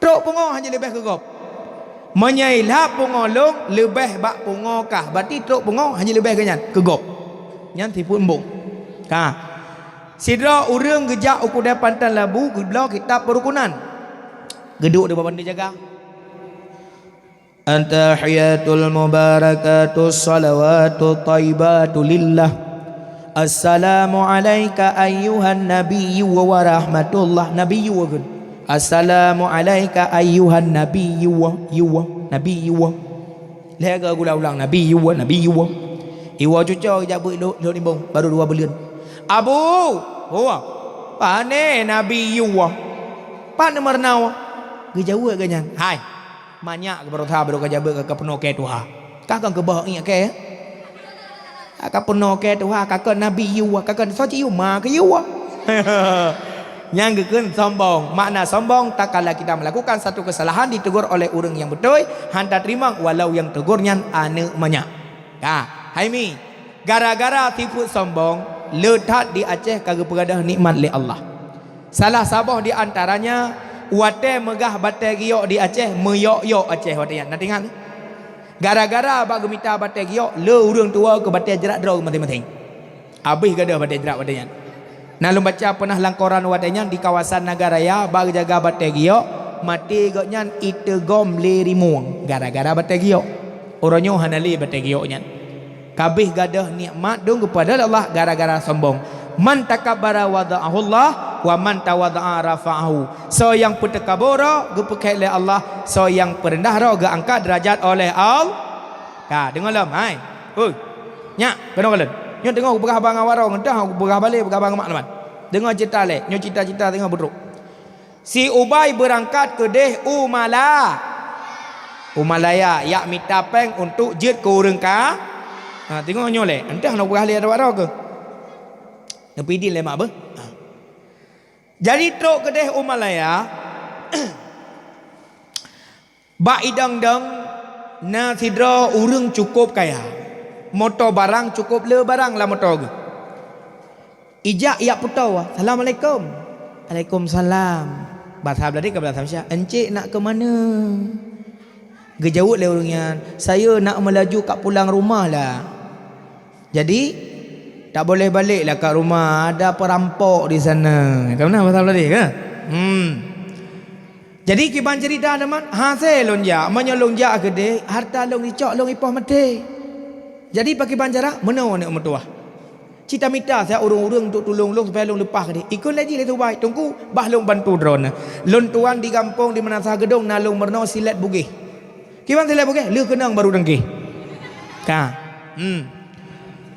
Trok pungo hana leubeh keu gob. Meunyoe ilhak pungo lôn leubeh bak pungo kah, berarti trok pungo hana leubeh keu nyan, keu gob. Nyan sifeuet embong. Ka. Sidroe ureuëng geujak u keudée Panton Labu geubloe kitab peurukunan. Geuduek di bak bandum jaga. At-tahiyatul mubarakatus salawatut thayyibatu lillah. Assalamu alaika ayyuhan nabiyyu wa rahmatullah. Nabiyyu kheun. Assalamu alaika ayyuhan nabiyyu wa, yu wa, nabiyyu wa. Lhée geuulang-ulang, nabiyyu wa, nabiyyu wa. Iwoe cucoe jak beuet lhok, lhok nimbong, baru dua buleuen. "Abu, huwa, pane nabiyyu wa? Pane meureuna wa?" Geujaweueb geuh nyan, "Hai, manyak geubarosa baru ka jabeuet ka peunoh kée tuha. Ka kon keuboh ngiek kée? Ka peunoh kée tuha, ka kon nabiyyu wa, ka kon soe ci yuma keu yua." Nyang geukheun sombong. Makna sombong, tatkala kita melakukan satu kesalahan ditegur oleh ureuëng nyang beutôi, han tateurimong walau nyang tegur nyan aneuëk manyak. Ka, hai mi, gara-gara sifeuet sombong, le that di Aceh ka geupeugadôh nikmat lé Allah. Salah saboh di antaranya, watée meugah batée giyok di Aceh, meuyok-yok Aceh watée nyan. Na teuingat? Gara-gara bak geumita batée giyok, le ureuëng tuwoe keu batée jrat droe maséng-maséng. Habéh gadôh batée jrat watée nyan. Na lôn baca peunah lam koran watée nyan di kawasan Nagan Raya bak geujaga batée giyok, maté gobnyan iteugom lé rimueng gara-gara batée giyok. Uroe nyoe hana lé batée giyok nyan. Ka habéh gadôh nikmat dong geupeugah lé Allah gara-gara sombong. "Man takabbara wadha'ahullah, wa man tawadha'a rafa'ahu." Soe nyang peuteukabô droe geupeukét lé Allah, soe nyang peureundah droe geuangkat deurajat oleh Allah. Ka, deungoe lom, hai. Oi. Nyak, keunoe kalon. Nyoe teungoh kupeugah haba ngon Warong, entah kupeugah balé, peugah haba ngon mak teuma. Deungoe ceurita lé, nyoe ceurita-ceurita teungoh beutrok. Si Ubay beurangkat keudeh u Mala-, u Malaya, jak mita péng untuk jeuet keu ureuëng ka. Ha, teungoh nyoe lé, entah na peugah lé atau droe keuh. Neupidin lé mak beuh. Ha. Jadi trok keudeh u Malaya, bak idong-dong na sidroe ureuëng cukôp kaya. Moto barang cukôp le barang lam moto geuh. Ijak ijak peutoe, "Assalamualaikum." "Waalaikumsalam." Basa Blahdeh ka basa Malaysia, "Encik nak ke mana?" Geujaweueb lé ureuëng nyan, "Saya nak melaju ka pulang rumah lah." Jadi, tak boleh balik lah kat rumah, ada perampok di sana. Ka meunan basa Blahdeh kan? Hmm. Jadi kiban cerita teuma, hase lôn jak, meunyoe lôn jak keudeh, harta lôn icok lôn ipoh maté. Jadi pakiban cara, meunoe aneuk meutuwah. Cita mita siat ureuëng-ureuëng untuk tulông lôn supaya lôn leupah keudeh. Ikheun lé jih lé si Ubay, "Teungku, bah lôn bantu droeneuh. Lôn tuan di gampông di Meunasah Geudong na lôn meurunoe silet bugeh." Kiban silet bugeh, lheueh keunong baru dengki. Ka. Hmm.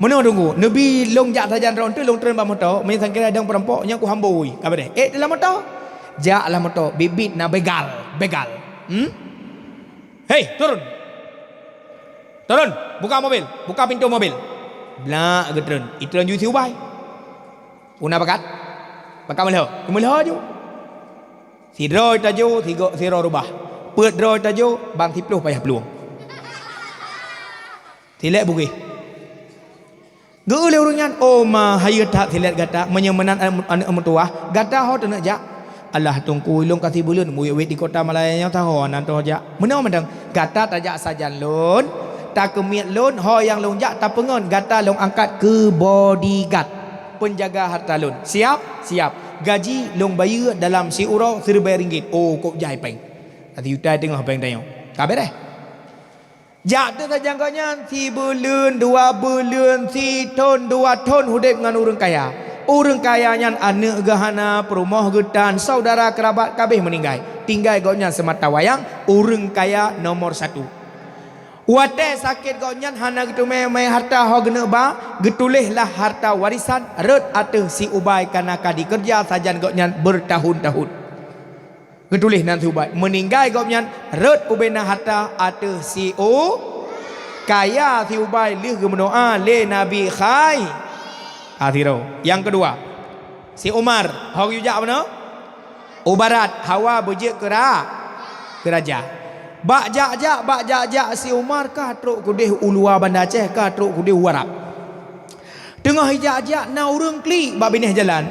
Meunoe Teungku, neubi lôn jak sajan droe teuh, lôn treun bak moto, meunyoe sangkira dong peurampok, nyan kuhambôi. Ka beudeh. Eh, di lam moto. Jak lam moto, biet-biet na begal, begal. Hmm? "Hei, turun. Turun, buka mobil, buka pintu mobil." Blak geutreun, itreun ju si Ubay. Peue na pakat? Pakat meulhö. Meulhö ju. Sidroe taju, sigo-, sidroe reubah. Peuet droe tajok, bang siploh payah plueng. Silek bugeh. Geu lé ureuëng nyan, "Oh ma, hayeue that silek gata, meunyoe meunan aneuk, aneuk meutuwah, gata ho teuneuk jak?" "Alah Teungku, ilôn ka sibuleuen meuwét-wét di Kota Malaya nyoe, saho hana teuh jak." "Meunoe mantong, gata tajak sajan lôn, takeumiet lôn, ho nyang lôn jak tapeungon, gata lôn angkat keu bodyguard, peunjaga harta lôn. Siap?" "Siap." "Gaji lôn bayeue dalam siuroe siribèe ringgit." "Oh, kok jai péng. Sijuta teungoh péng tanyoe." Ka beureh. Jak teuh sajan gobnyan, sibuleuen, dua buleuen, sithon, dua thon udeb ngon ureuëng kaya. Ureuëng kaya nyan aneuk geuh hana, peurumoh geuh tan, syedara keurabat ka abéh meuninggai. Tinggai gobnyan seumata wayang, ureuëng kaya nomor satu. Watée sakét gobnyan hana geuteumé-mé harta ho geuneuk ba, geutuléh lah harta warisan rhot ateueh si Ubay kareuna ka dikeureuja sajan gobnyan beurtahun-tahun. Geutuléh nan si Ubay, meuninggai gobnyan rhot ubena harta ateueh si U-, kaya si Ubay lheueh geumeudoá lé Nabi Khai-, ka sidroe. Nyang keudua, si Umar, ho geuyue jak meunoe? U barat, hawa beujeuet keu ra-, keu raja. Bak jak-jak, bak jak-jak si Umar ka trok keudeh u luwa Banda Aceh, ka trok keudeh u Arab. Teungoh ijak-jak na ureuëng klik bak binéh jalan.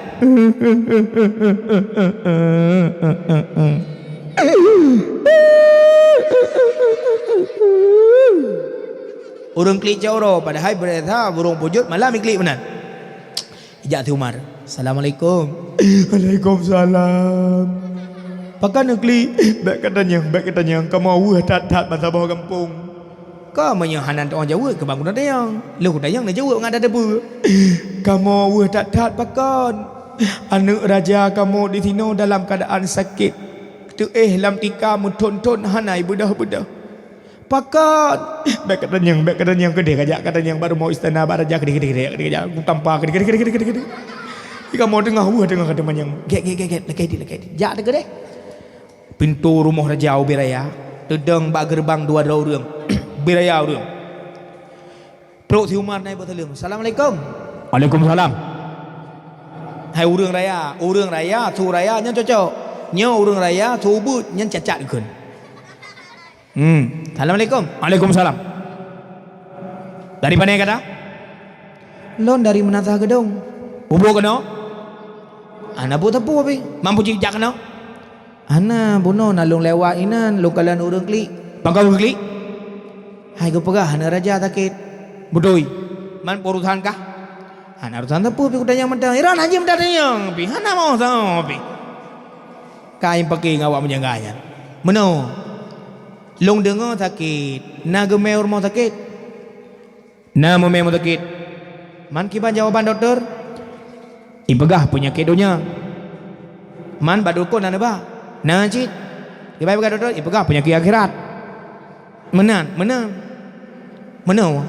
Ureuëng klik cot uroe, padahai biasa burông pujot malam iklik meunan. Ijak si Umar. "Assalamualaikum." "Waalaikumsalam." "Pakon neuklik?" "Bék katanyong, bék katanyong. Kamoe weueh that-that bansaboh gampông." "Ka meunyoe hana teu'oh jaweueb, keu bang guna tanyong. Lheueh kutanyong neujaweueb ngon that-that peue." "Kamoe weueh that-that pakon? Aneuëk raja kamoe disinoe dalam keuadaan sakét. Teuéh lam tika meuthon-thon hana ibeudoh-beudoh." "Pakon?" "Bék katanyong, bék katanyong, keudeh kajak katanyong bak rumoh istana bak raja, keudeh, keudeh, keudeh, keudeh kajak kutampa, keudeh, keudeh, keudeh, keudeh, keudeh, keudeh. Kamoe teungoh weueh teungoh katanyong. Gét, gét, gét, gét, lakée dit, lakée dit. Jak teuh keudeh." Pintoe rumoh raja ubé raya, teudong bak geureubang dua droe ureuëng. Ubé raya ureuëng. Trok si Umar na iboh saleuem. "Assalamualaikum." "Waalaikumsalam." Hai ureuëng raya, ureuëng raya, su raya nyan cocok. Nyoe ureuëng raya, su ubeuet nyan cacat geukheun. Hmm. "Assalamualaikum." "Waalaikumsalam. Dari pane gata?" "Lôn dari Meunasah Geudong." "Peubuet keunoe?" "Hana buet sapeue pih." "Man peue jijak keunoe?" "Hana, bunoe na lôn lewat inan, lôn kalon ureuëng klik." "Pakon ureuëng klik?" "Hai geupeugah aneuëk raja sakét." "Beutôi. Man peue urosan kah?" "Hana urosan sapeue pih kutanyong mantong." "Iran hana jeuet mantong tanyong pih, hana mau sama pih." Ka ipaké ngon awak meujaga nyan. "Meunoe, lôn deungoe sakét, na geumé u rumoh sakét?" "Na meumé meuteukét." "Man kiban jawaban dokto?" "Ipeugah peunyakét donya." "Man bak dukon na neuba?" "Na cit." "Kiban ipeugah dokto?" "Ipeugah peunyakét akhirat." "Meunan, meunan." "Meunoe.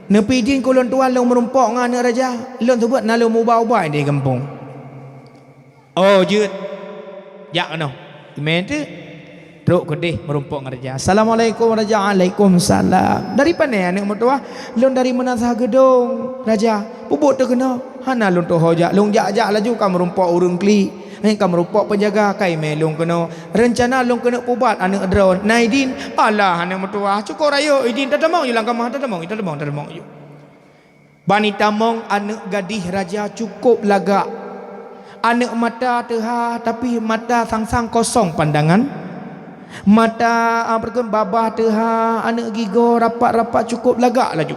Neupidin keu ulôn tuan lôn meurumpok ngon aneuëk raja, lôn seubuet na lôn muba-uba di gampông." "Oh, jeuet. Jak keunoe." Imé teuk. Trok keudeh meurumpok ngon raja. "Assalamualaikum, Raja." "Waalaikumsalam." "Dari pane aneuëk meutuwah?" "Lôn dari Meunasah Geudong, Raja." "Peubuet teuh keunoe?" "Hana lôn teuho jak. Lôn jak-jak laju ka meurumpok ureuëng klik. Nyan ka meurumpok peunjaga, ka imé lôn keunoe. Reuncana lôn keuneuk peubat aneuëk droe. Na idin?" "Alah, aneuëk meutuwah. Cukôp rayeuk idin. Tatamong ju lam kama, tatamong, tatamong, tatamong ju." Ban itamong aneuëk gadih raja cukôp lagak. Aneuëk mata teuha, tapi mata sang-sang kosong pandangan. Mata, a, peue kheun, babah teuha, aneuëk gigoe rapat-rapat cukôp lagak laju.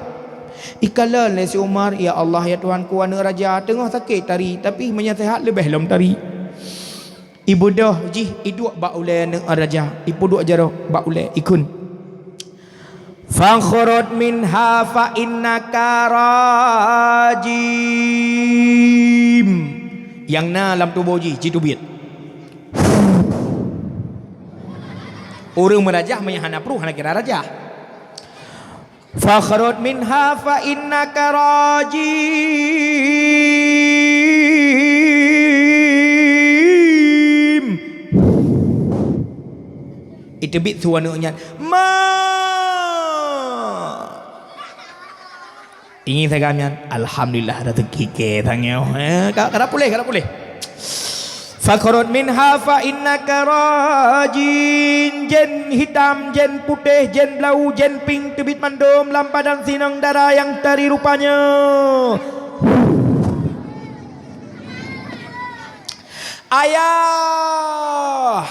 Ikalon lé si Umar, "Ya Allah, ya Tuhanku, aneuëk raja teungoh sakét tari, tapi meunyoe seuhat leubeh lom tari." Ibeudôh jih iduek bak ulée aneuëk raja, ipeuduek jaroe bak ulée, ikheun, "Fakhrud minha fa innaka rajim." Nyang na lam tuboh jih jiteubiet. Ureuëng meurajah meunyoe hana pruh hana kira rajah. "Fakhrud minha fa innaka rajim." Iteubiet su aneuëk nyan, "Ma!" Ingieng sagai nyan, "Alhamdulillah, raseuki keu tanyoe." Eh, ka, ka puléh, ka puléh. Takhruj minha fa innaka rajin, jén hitam, jén putéh, jén blau, jén pink teubiet mandum lam badan si inong dara nyang tari rupanya. Ayah!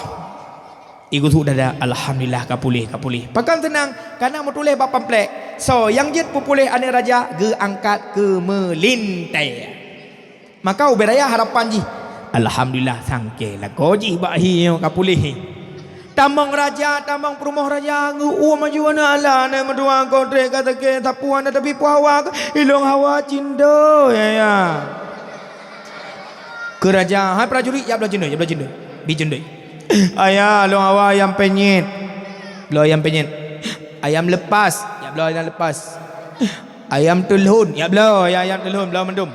Igusuk dada, alhamdulillah, ka puléh, ka puléh. Pakon seunang, kareuna meutuléh bak pamflet, soe nyang jeuet peupuléh aneuk raja geuangkat keu meulintèe. Maka ubé raya harapan jih, alhamdulillah, sangké lakoe jih bak hi nyoe ka puléh. Tamong raja, tamong peurumoh raja, geu-uem laju aneuk, alah aneuk meutuwah, kotrek ka sakét, sapeue aneuk tapi peue hawa, ilong hawa cindoi, ya, ya. Keu raja, hai prajurit, jak bloe cindoi, jak bloe cindoi. Bi cindoi. Ayah, lôn hawa ayam penyet. Bloe ayam penyet. Ayam lepas, jak bloe ayam lepas. Ayam teulhon, jak bloe, ya, ayam teulhon, bloe mandum.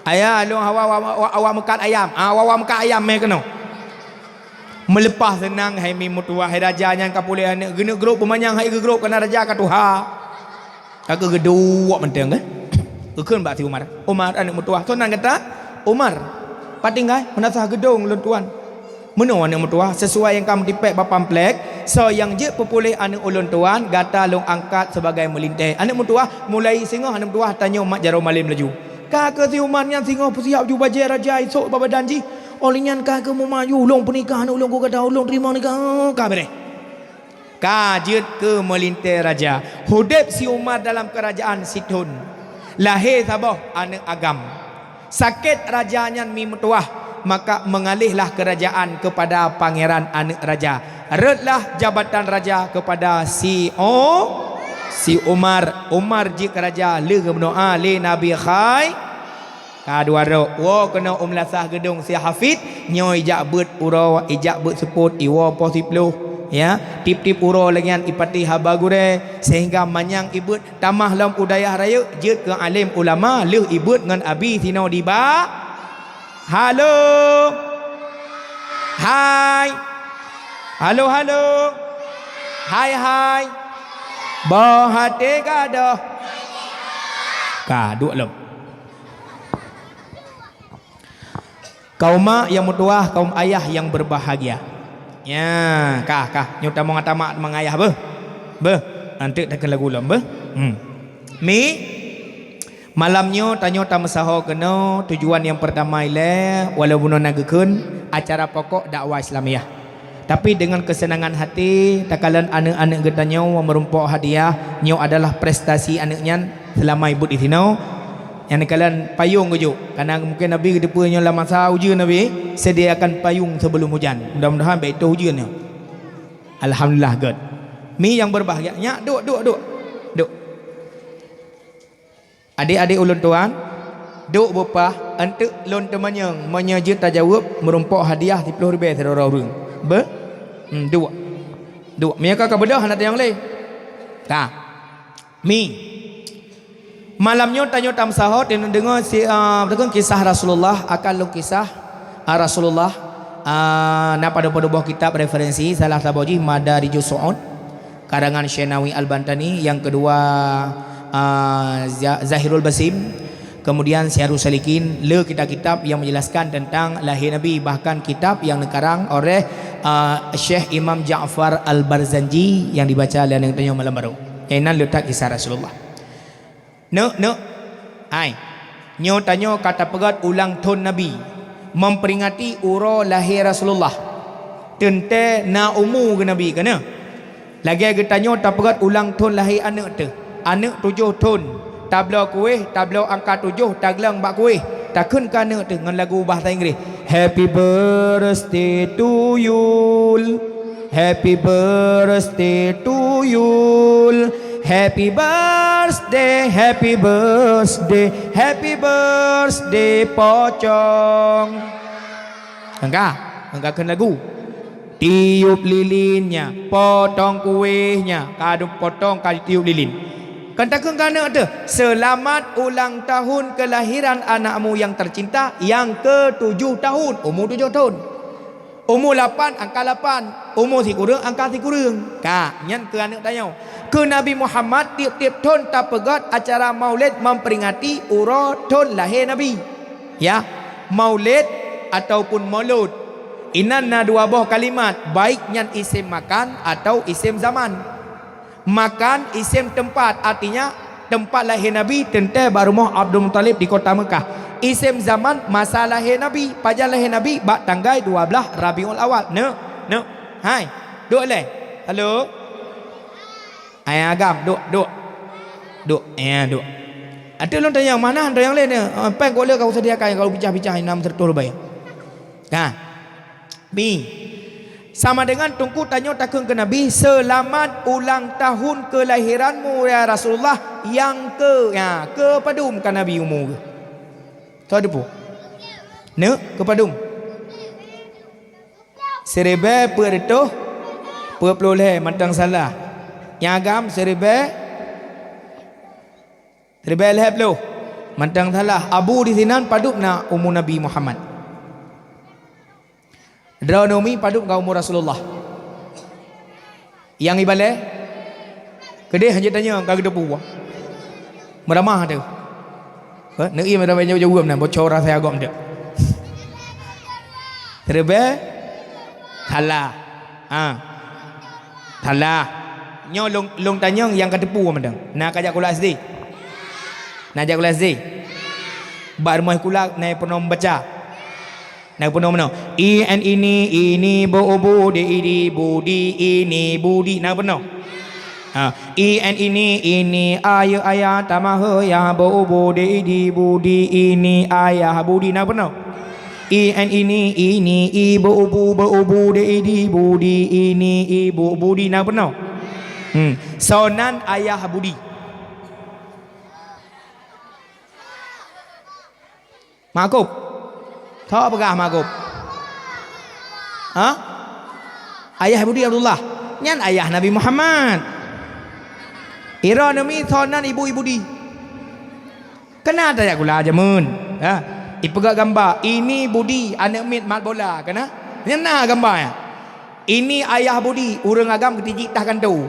Ayah, lôn hawa, hawa, hawa, hawa meukat ayam. Ah, hawa meukat ayam mé keunoe. Meuleupah seunang hai mi meutuwah, hai raja nyan ka puléh aneuk, geuneuk grôp beumanyang hai geugrôp, kareuna raja ka tuha. Ka geuduek mantong, kan? Geukheun bak si Umar, "Umar, aneuk meutuwah, soe nan gata?" "Umar, pat tinggai, meunasah geudong lôn tuan." "Meunoe aneuk meutuwah, sisuai nyang ka meutipék bak pamflet, soe nyang jeuet peupuléh aneuk ulôn tuan, gata lôn angkat sibagai meulintèe. Aneuk meutuwah, mulai singoh aneuk meutuwah tanyoe mat jaroe malém laju." Ka keu si Umar nyan singoh peusiap ju bajèe raja isôk bak badan jih. Óh lheueh nyan ka keu meumat ju, "Ulôn peunikah aneuk ulôn keu gata, ulôn teurimong nikah," ka beureh. Ka jeuet keu meulintèe raja. Udép si Umar dalam keurajaan sithon. Lahé saboh aneuk agam. Sakét raja nyan mi meutuwah, maka meungaléhlah keurajaan keupada pangéran aneuk raja. Rhötlah jabatan raja keupada si O-, si Umar. Umar jeuet keu raja lheueh geumeudoá lé Nabi Khai-, Ka dua rot, woe keunoe u meulasah geudong si Hafid, nyoe ijak beuet uroe, ijak beuet seupôt, iwoe poh siplôh, ya. Tiep-tiep uroe lagèe nyan ipatéh haba gurèe, seuhingga manyang ibeuet tamah lom u dayah rayeuk jeuet keu além ulama, lheueh ibeuet ngon abi sinoe diba. Halo. Hai. Halo, halo. Hai, hai. Boh até gadôh. Ka, duek lom. Kaum mak nyang meutuwah, kaum ayah nyang berbahagia. Nya, kah, kah. Nyoe tamong ata mak tamong ayah beuh. Beuh. Anteuk takheun lagu lom beuh. Hmm. Mi, malam nyoe tanyoe tameusaho keunoe, tujuan nyang peurtama ilèe, walaupun na geukheun, acara pokok dakwah Islamiyah. Tapi deungon keuseunangan hati, takalon aneuk-aneuk geutanyoe meurumpok hadiah, nyoe adalah prestasi aneuk nyan seulama ibeuet disinoe. Nyang takalon payong geujok, kareuna mungken Nabi geuteupeue nyoe lam masa ujeuen Nabi, sediakan payung sebelum hujan. Mudah-mudahan bèk toh ujeuen nyoe. Alhamdulillah, gèt. Mi nyang berbahagia, nyak, duek, duek, duek. Duek. Adik-adik ulôn tuan, duek beupah, eunteuk lôn teumanyong, meunyoe jeuet tajaweueb, meurumpok hadiah siplôh ribèe sidroe ureueng. Beuh? Hmm, duek. Duek. Meunyoe ka, ka beudôh hana tanyong lé. Ka. Mi. Malam nyoe tanyoe tameusaho, deungoe si, ah, kisah Rasulullah, akan lôn kisah, ah, Rasulullah, ah, na padub-padub boh kitab referensi, salah saboh jih Madarijus Su'ud. Karangan Syekh Nawawi Al-Bantani, nyang keudua, ah, Za-, Zahirul Basim, kemudian Syiarus Salikin, le kitab-kitab yang menjelaskan tentang lahé Nabi, bahkan kitab yang neukarang oleh, ah, Syekh Imam Ja'far Al-Barzanji yang dibaca lé aneuk tanyoe malam baroe. Nyang inan le that kisah Rasulullah. Neuk, neuk. Hai. Nyoe tanyoe ka tapeugöt ulang thon Nabi, memperingati uroe lahé Rasulullah. Teuntèe na umu geuh Nabi keunoe. Lagèe geutanyoe tapeugöt ulang thon lahé aneuk teuh. Aneuk tujoh thon, tabloe kuéh, tabloe angka tujoh, taglöng bak kuéh. Takheun keu aneuk teuh ngon lagu bahasa Inggréh, "Happy birthday to you." Happy birthday to you. Happy birthday, happy birthday, happy birthday, Pocong. Engka, engka kheun lagu. Tiup lilinnya, potong kuehnya, kadum potong ka tiup lilin. Kan takheun keu aneuk teuh, "Selamat ulang tahun kelahiran anakmu yang tercinta yang ketujuh tahun, umur tujoh tahun." Umu lapan angka lapan, umu sikureueng angka sikureueng. Ka, nyan keu aneuk tanyoe. Keu Nabi Muhammad, tiep-tiep thon tapeugöt acara Maulid memperingati uroe thon lahé Nabi. Ya, Maulid ataupun maulud. Inan na dua boh kalimat, baik nyan isem makan atau isem zaman. Makan isem teumpat, artinya teumpat lahé Nabi teuntée bak rumoh Abdul Muthalib di kota Meukah. Isem zaman masa lahé Nabi, pajan lahé Nabi bak tanggai dua blaih Rabiul Awal. Neuk, neuk. Hai, duek lé. Halo. Hai agam, duek, duek. Duek, ya, duek. Ateueh lôn tanyong, mana tanyong lé ni? Ah, péng kok le kau sediakan, kau picah-picah enam ratus ribèe. Nah. Mi. Sama dengan Teungku tanyoe takheun keu Nabi, "Seulamat ulang tahun keulahiranmu, ya Rasulullah, nyang keu, ya, keu padum ka Nabi umu geuh?" Soe teupeue? Neuk, keu padum? Siribèe peuet reutôh peuet ploh lhèe, mantong salah. Nyang agam siribèe, siribèe lhèe ploh, mantong salah. Abu di sinan padum na umu Nabi Muhammad. Droeneuh mi padum ka umu Rasulullah? Nyang ibalèe? Keudeh hanjeuet tanyong ka geuteupeue. Meuramah teuh. Heh, neuié meuramah jaweueb-jaweueb na, bocor rasa agom teuh. Siribèe? Salah. Ha. Salah. Nyoe lôn, lôn tanyong nyang ka teupeue mantong. Na ka jak sikula S D? Na jak sikula S D? Bak rumoh sikula na peurunoe meubaca? Na peurunoe meunoe. I, en, ini, ini, bu, bu, di, di, budi, ini, budi. Na peurunoe? Ha. I, en, ini, ini, ayeue, aya, tamah, heu, ya, bu, bu, di, di, budi, ini, ayah, budi. Na peurunoe? I, en, ini, ini, i, bu, bu, bu, bu, di, di, budi, ini, ibu, budi. Na peurunoe? Hmm. Soe nan ayah budi? Makub. Soe peugah Makub? Ha? Ayah Budi Abdullah. Nyan ayah Nabi Muhammad. Droeneuh mi soe nan ibu Budi? Keunan tajak sikula jameun. Ha? Ipeugah gamba, ini Budi, aneuk miet mat bola. Keunan? Nyan na gamba nyan. Ini ayah Budi, ureueng agam geutijik tah kantô.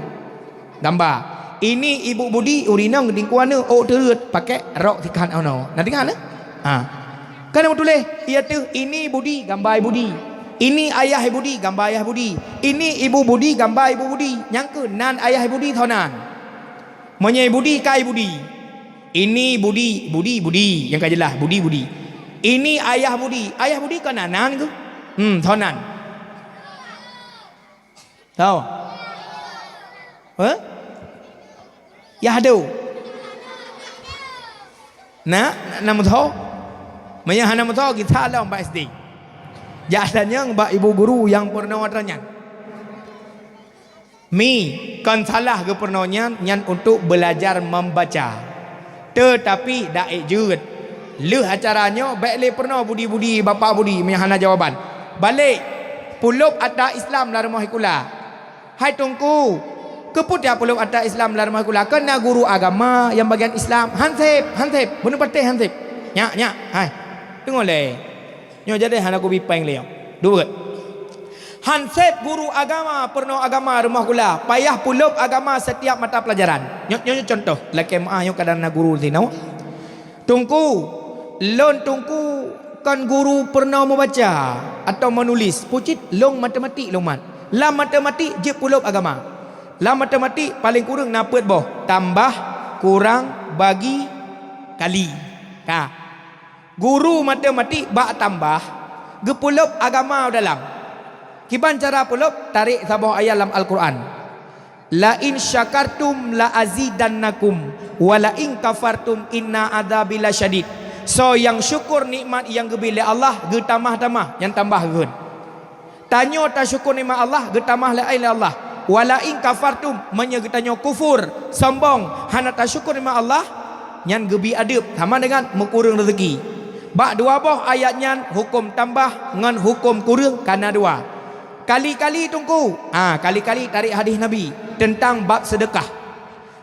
Gamba. Ini ibu Budi, ureueng inong geutingkue aneuk, ôk teureuet, pakèk rok sikat ono. Na teuingat, eh? Ha. Kan meutuléh, ié teuh, ini Budi, gamba ié Budi. Ini ayah ié Budi, gamba ayah Budi. Ini ibu Budi, gamba ibu Budi. Nyang keuh nan ayah ié Budi, soe nan. Meunyoe ié Budi, ka ié Budi. Ini Budi, Budi, Budi. Nyang ka jeulaih, Budi, Budi. Ini ayah Budi. Ayah Budi kon nan, nan keuh. Hmm, soe nan. Tau? Hah? Yah ado. Na, na, na meusoe? Meunyoe hana meusoe, gisa lom bak S D. Jak tanyong bak ibu guru nyang peurunoe atra nyan. Mi, kon salah geupeurunoe nyan, nyan untuk belajar membaca. Teutapi dak ék jeuet. Lheueh acara nyoe, bèk lé peurunoe Budi-Budi, Bapak Budi, meunyoe hana jawaban. Balek, pulop atra Islam lam rumoh sikula. Hai Teungku, keupeue tiep pulop atra Islam lam rumoh sikula? Kon na guru agama nyang bagian Islam. Hansép, hansép. Bunoe patéh hansép. Nyak, nyak. Hai. Deungoe lé. Nyoe jadi hana kubi péng lé nyoe. Duek. Hansép guru agama, peurunoe agama rumoh sikula, payah pulop agama setiap mata pelajaran. Nyoe, nyoe, nyoe contoh, lakèe meu'ah nyoe kadang na guru sinoe. Teungku, lôn Teungku kon guru peurunoe meubaca atau meunulis, pucit lôn matematik lôn mat. Lam matematik jeuet pulop agama. Lam matematik paleng kureueng na peuet boh, tambah, kurang, bagi, kali. Ka. Guru matematik bak tambah geupulop agama u dalam. Kiban cara pulop? Tarek saboh ayat lam Al-Quran. "La in syakartum la azidannakum, wa la in kafartum inna adzabi lasyadid." Soe nyang syukur nikmat nyang geubri lé Allah, geutamah-tamah, nyan tambah geukheun. Tanyoe tasyukur nikmat Allah, geutamah lé Allah. "Wa la in kafartum," meunyoe geutanyoe kufur, sombong, hana tasyukur nikmat Allah, nyan geubri adeueb sama dengan meukureueng reuzeuki. Bak dua boh ayat nyan, huköm tambah ngon huköm kureueng ka na dua. Kali-kali Teungku, ha, kali-kali tarek hadis Nabi teuntang bab seudeukah.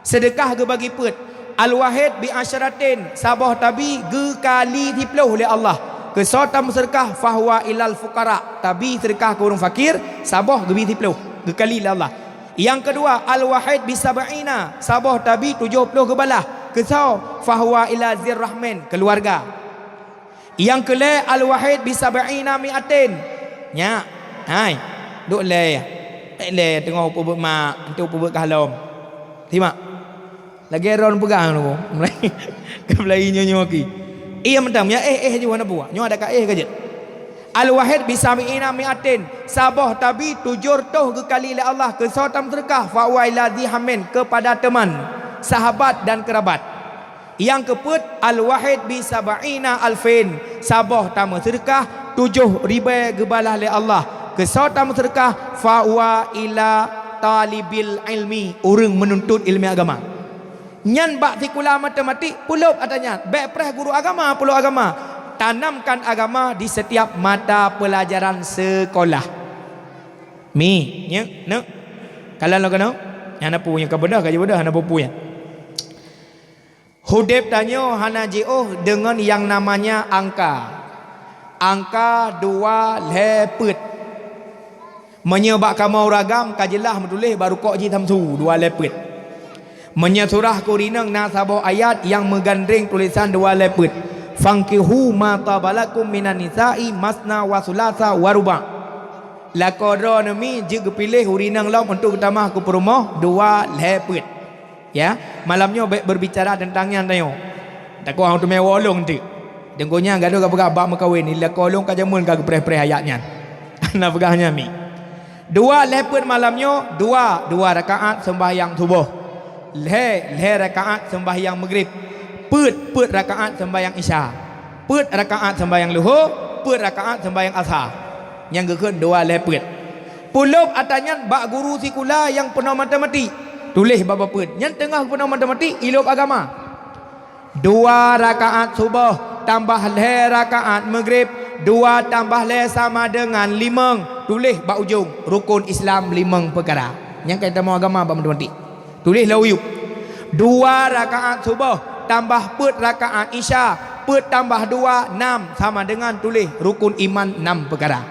Seudeukah geubagi peuet. Al-wahid bi asyratin, saboh tabi geukali siploh lé Allah. Keu soe tameuseudeukah, fahuwa ilal fuqara, tabi seudeukah keu ureueng fakir, saboh geubri siploh, geukali lé Allah. Nyang keudua, al-wahid bi sab'ina, saboh tabi tujoh ploh geubalah. Keu soe? Fahuwa ila zir rahmin, keuluwarga. Nyang keu lhèe, al-wahid bi sab'ina mi'atin. Nyak. Hai. Duek lhèe. Bèk lhèe teungoh peubuet mak, enteuk peubuet kah lom. Simak. Lagèe droen peugah nyoe. Ka mulai nyoe-nyoe ki. Iya mantong, ya eh, eh ju hana buah. Nyoe ada ka eh ka jeuet. Al-wahid bi sab'ina mi'atin. Saboh tabi tujoh reutôh geukali lé Allah keu soe tameuseudeukah, fa huwa ila dzi hammin, kepada teman, sahabat dan kerabat. Nyang keupeuet, al-wahid bi sab'ina alfin, saboh tameuseudeukah tujoh ribèe geubalaih lé Allah. Keu soe tameuseudeukah, fa huwa ila talibil ilmi, ureueng meununtut ileumèe agama. Nyan bak sikula matematik, peulop ata nyan. Bèk preh guru agama, peulop agama. Tanamkan agama di setiap mata pelajaran sekolah. Mi, nyeuk, neuk. Kalon lôn keunoe? Hana peue nyang ka beudôh, ka jibeudoh, hana peue-peue nyan. Udép tanyoe hana jiôh deungon nyang namanya angka. Angka dua lhèe peuet. Meunyoe bak kamoe ureueng agam ka jeulaih meutuléh bak rukok jih Samsu dua lhèe peuet. Meunyoe surah keu ureueng inong na saboh ayat nyang meugandéng tulésan dua lhèe peuet. "Fankihu ma taba lakum minan nisa'i masna wa sulasa wa ruba'." Lakoe droeneuh mi jeuet geupiléh ureueng inong lom untuk geutamah keu peurumoh dua lhèe peuet. Ya, malam nyoe bèk berbicara teuntang nyan tanyoe. Takot hana teumé woe lôn teuk. Deungon nyan gadôh ka peugah bak meukawen, lakoe lôn ka jameun ka geupreh-preh ayat nyan. Hana peugah nyan mi. Dua lhèe peuet malam nyoe, dua, dua rakaat seumbahyang suboh. Lhèe, lhèe rakaat seumbahyang Maghrib. Peuet, peuet rakaat seumbahyang Isya. Peuet rakaat seumbahyang Luho, peuet rakaat seumbahyang Asar. Nyang geukheun dua lhèe peuet. Peulop ata nyan bak guru sikula nyang peunoh matematik. Tuléh bak buku peuet. Nyan teungoh peunoh matematik, ilop agama. Dua rakaat suboh tambah lhèe rakaat Maghrib, dua tambah lhèe sama dengan limong. Tuléh bak ujong, rukon Islam limong peukara. Nyang ka itamong agama bak matematik. Tuléh lam uyueb. Dua rakaat suboh tambah peuet rakaat Isya, peuet tambah dua, nam, sama dengan tuléh rukon iman nam peukara.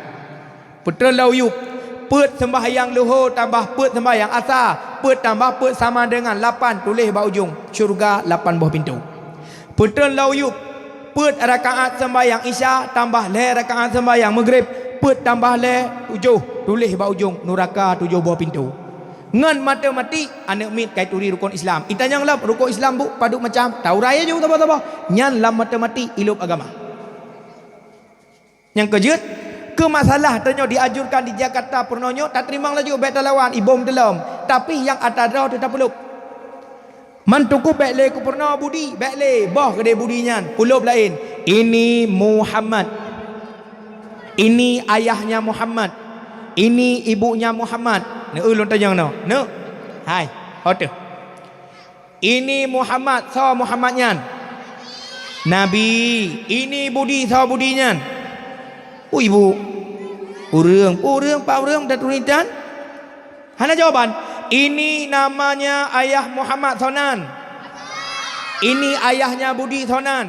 Peutreun lam uyueb, peuet seumbahyang Luho tambah peuet seumbahyang Asa, peuet tambah peuet sama dengan lapan, tuléh bak ujong, syeuruga lapan boh pintoe. Peutreun lam uyueb, peuet rakaat seumbahyang Isya tambah lhèe rakaat seumbahyang Maghrib, peuet tambah lhèe tujoh, tuléh bak ujong, nuraka tujoh boh pintoe. Ngon matematik, aneuk miet ka ituri rukon Islam. Itanyong lom, rukon Islam bu padub macam, taurai aju saboh-saboh. Nyan lam matematik ilop agama. Nyang keujeuet, keu masalah tanyoe dianjurkan di Jakarta peurunoe nyoe, tateurimong laju, bèk talawan, ibom teulom. Tapi nyang ata droe teuh tapeulop. Man teungku bèk lé keu peurunoe budi, bèk lé, boh keudéh budi nyan, peulop laén. Ini Muhammad. Ini ayahnya Muhammad. Ini ibunya Muhammad. Neuk lôn tanyong nyoe. Neuk. Hai, ho teuh. Ini Muhammad, soe Muhammad nyan? Nabi. Ini Budi, soe Budi nyan? Ui bu. Ureueng, ureueng, pa ureueng taturi tan? Hana jawaban. Ini namanya ayah Muhammad soe nan. Ini ayahnya Budi soe nan.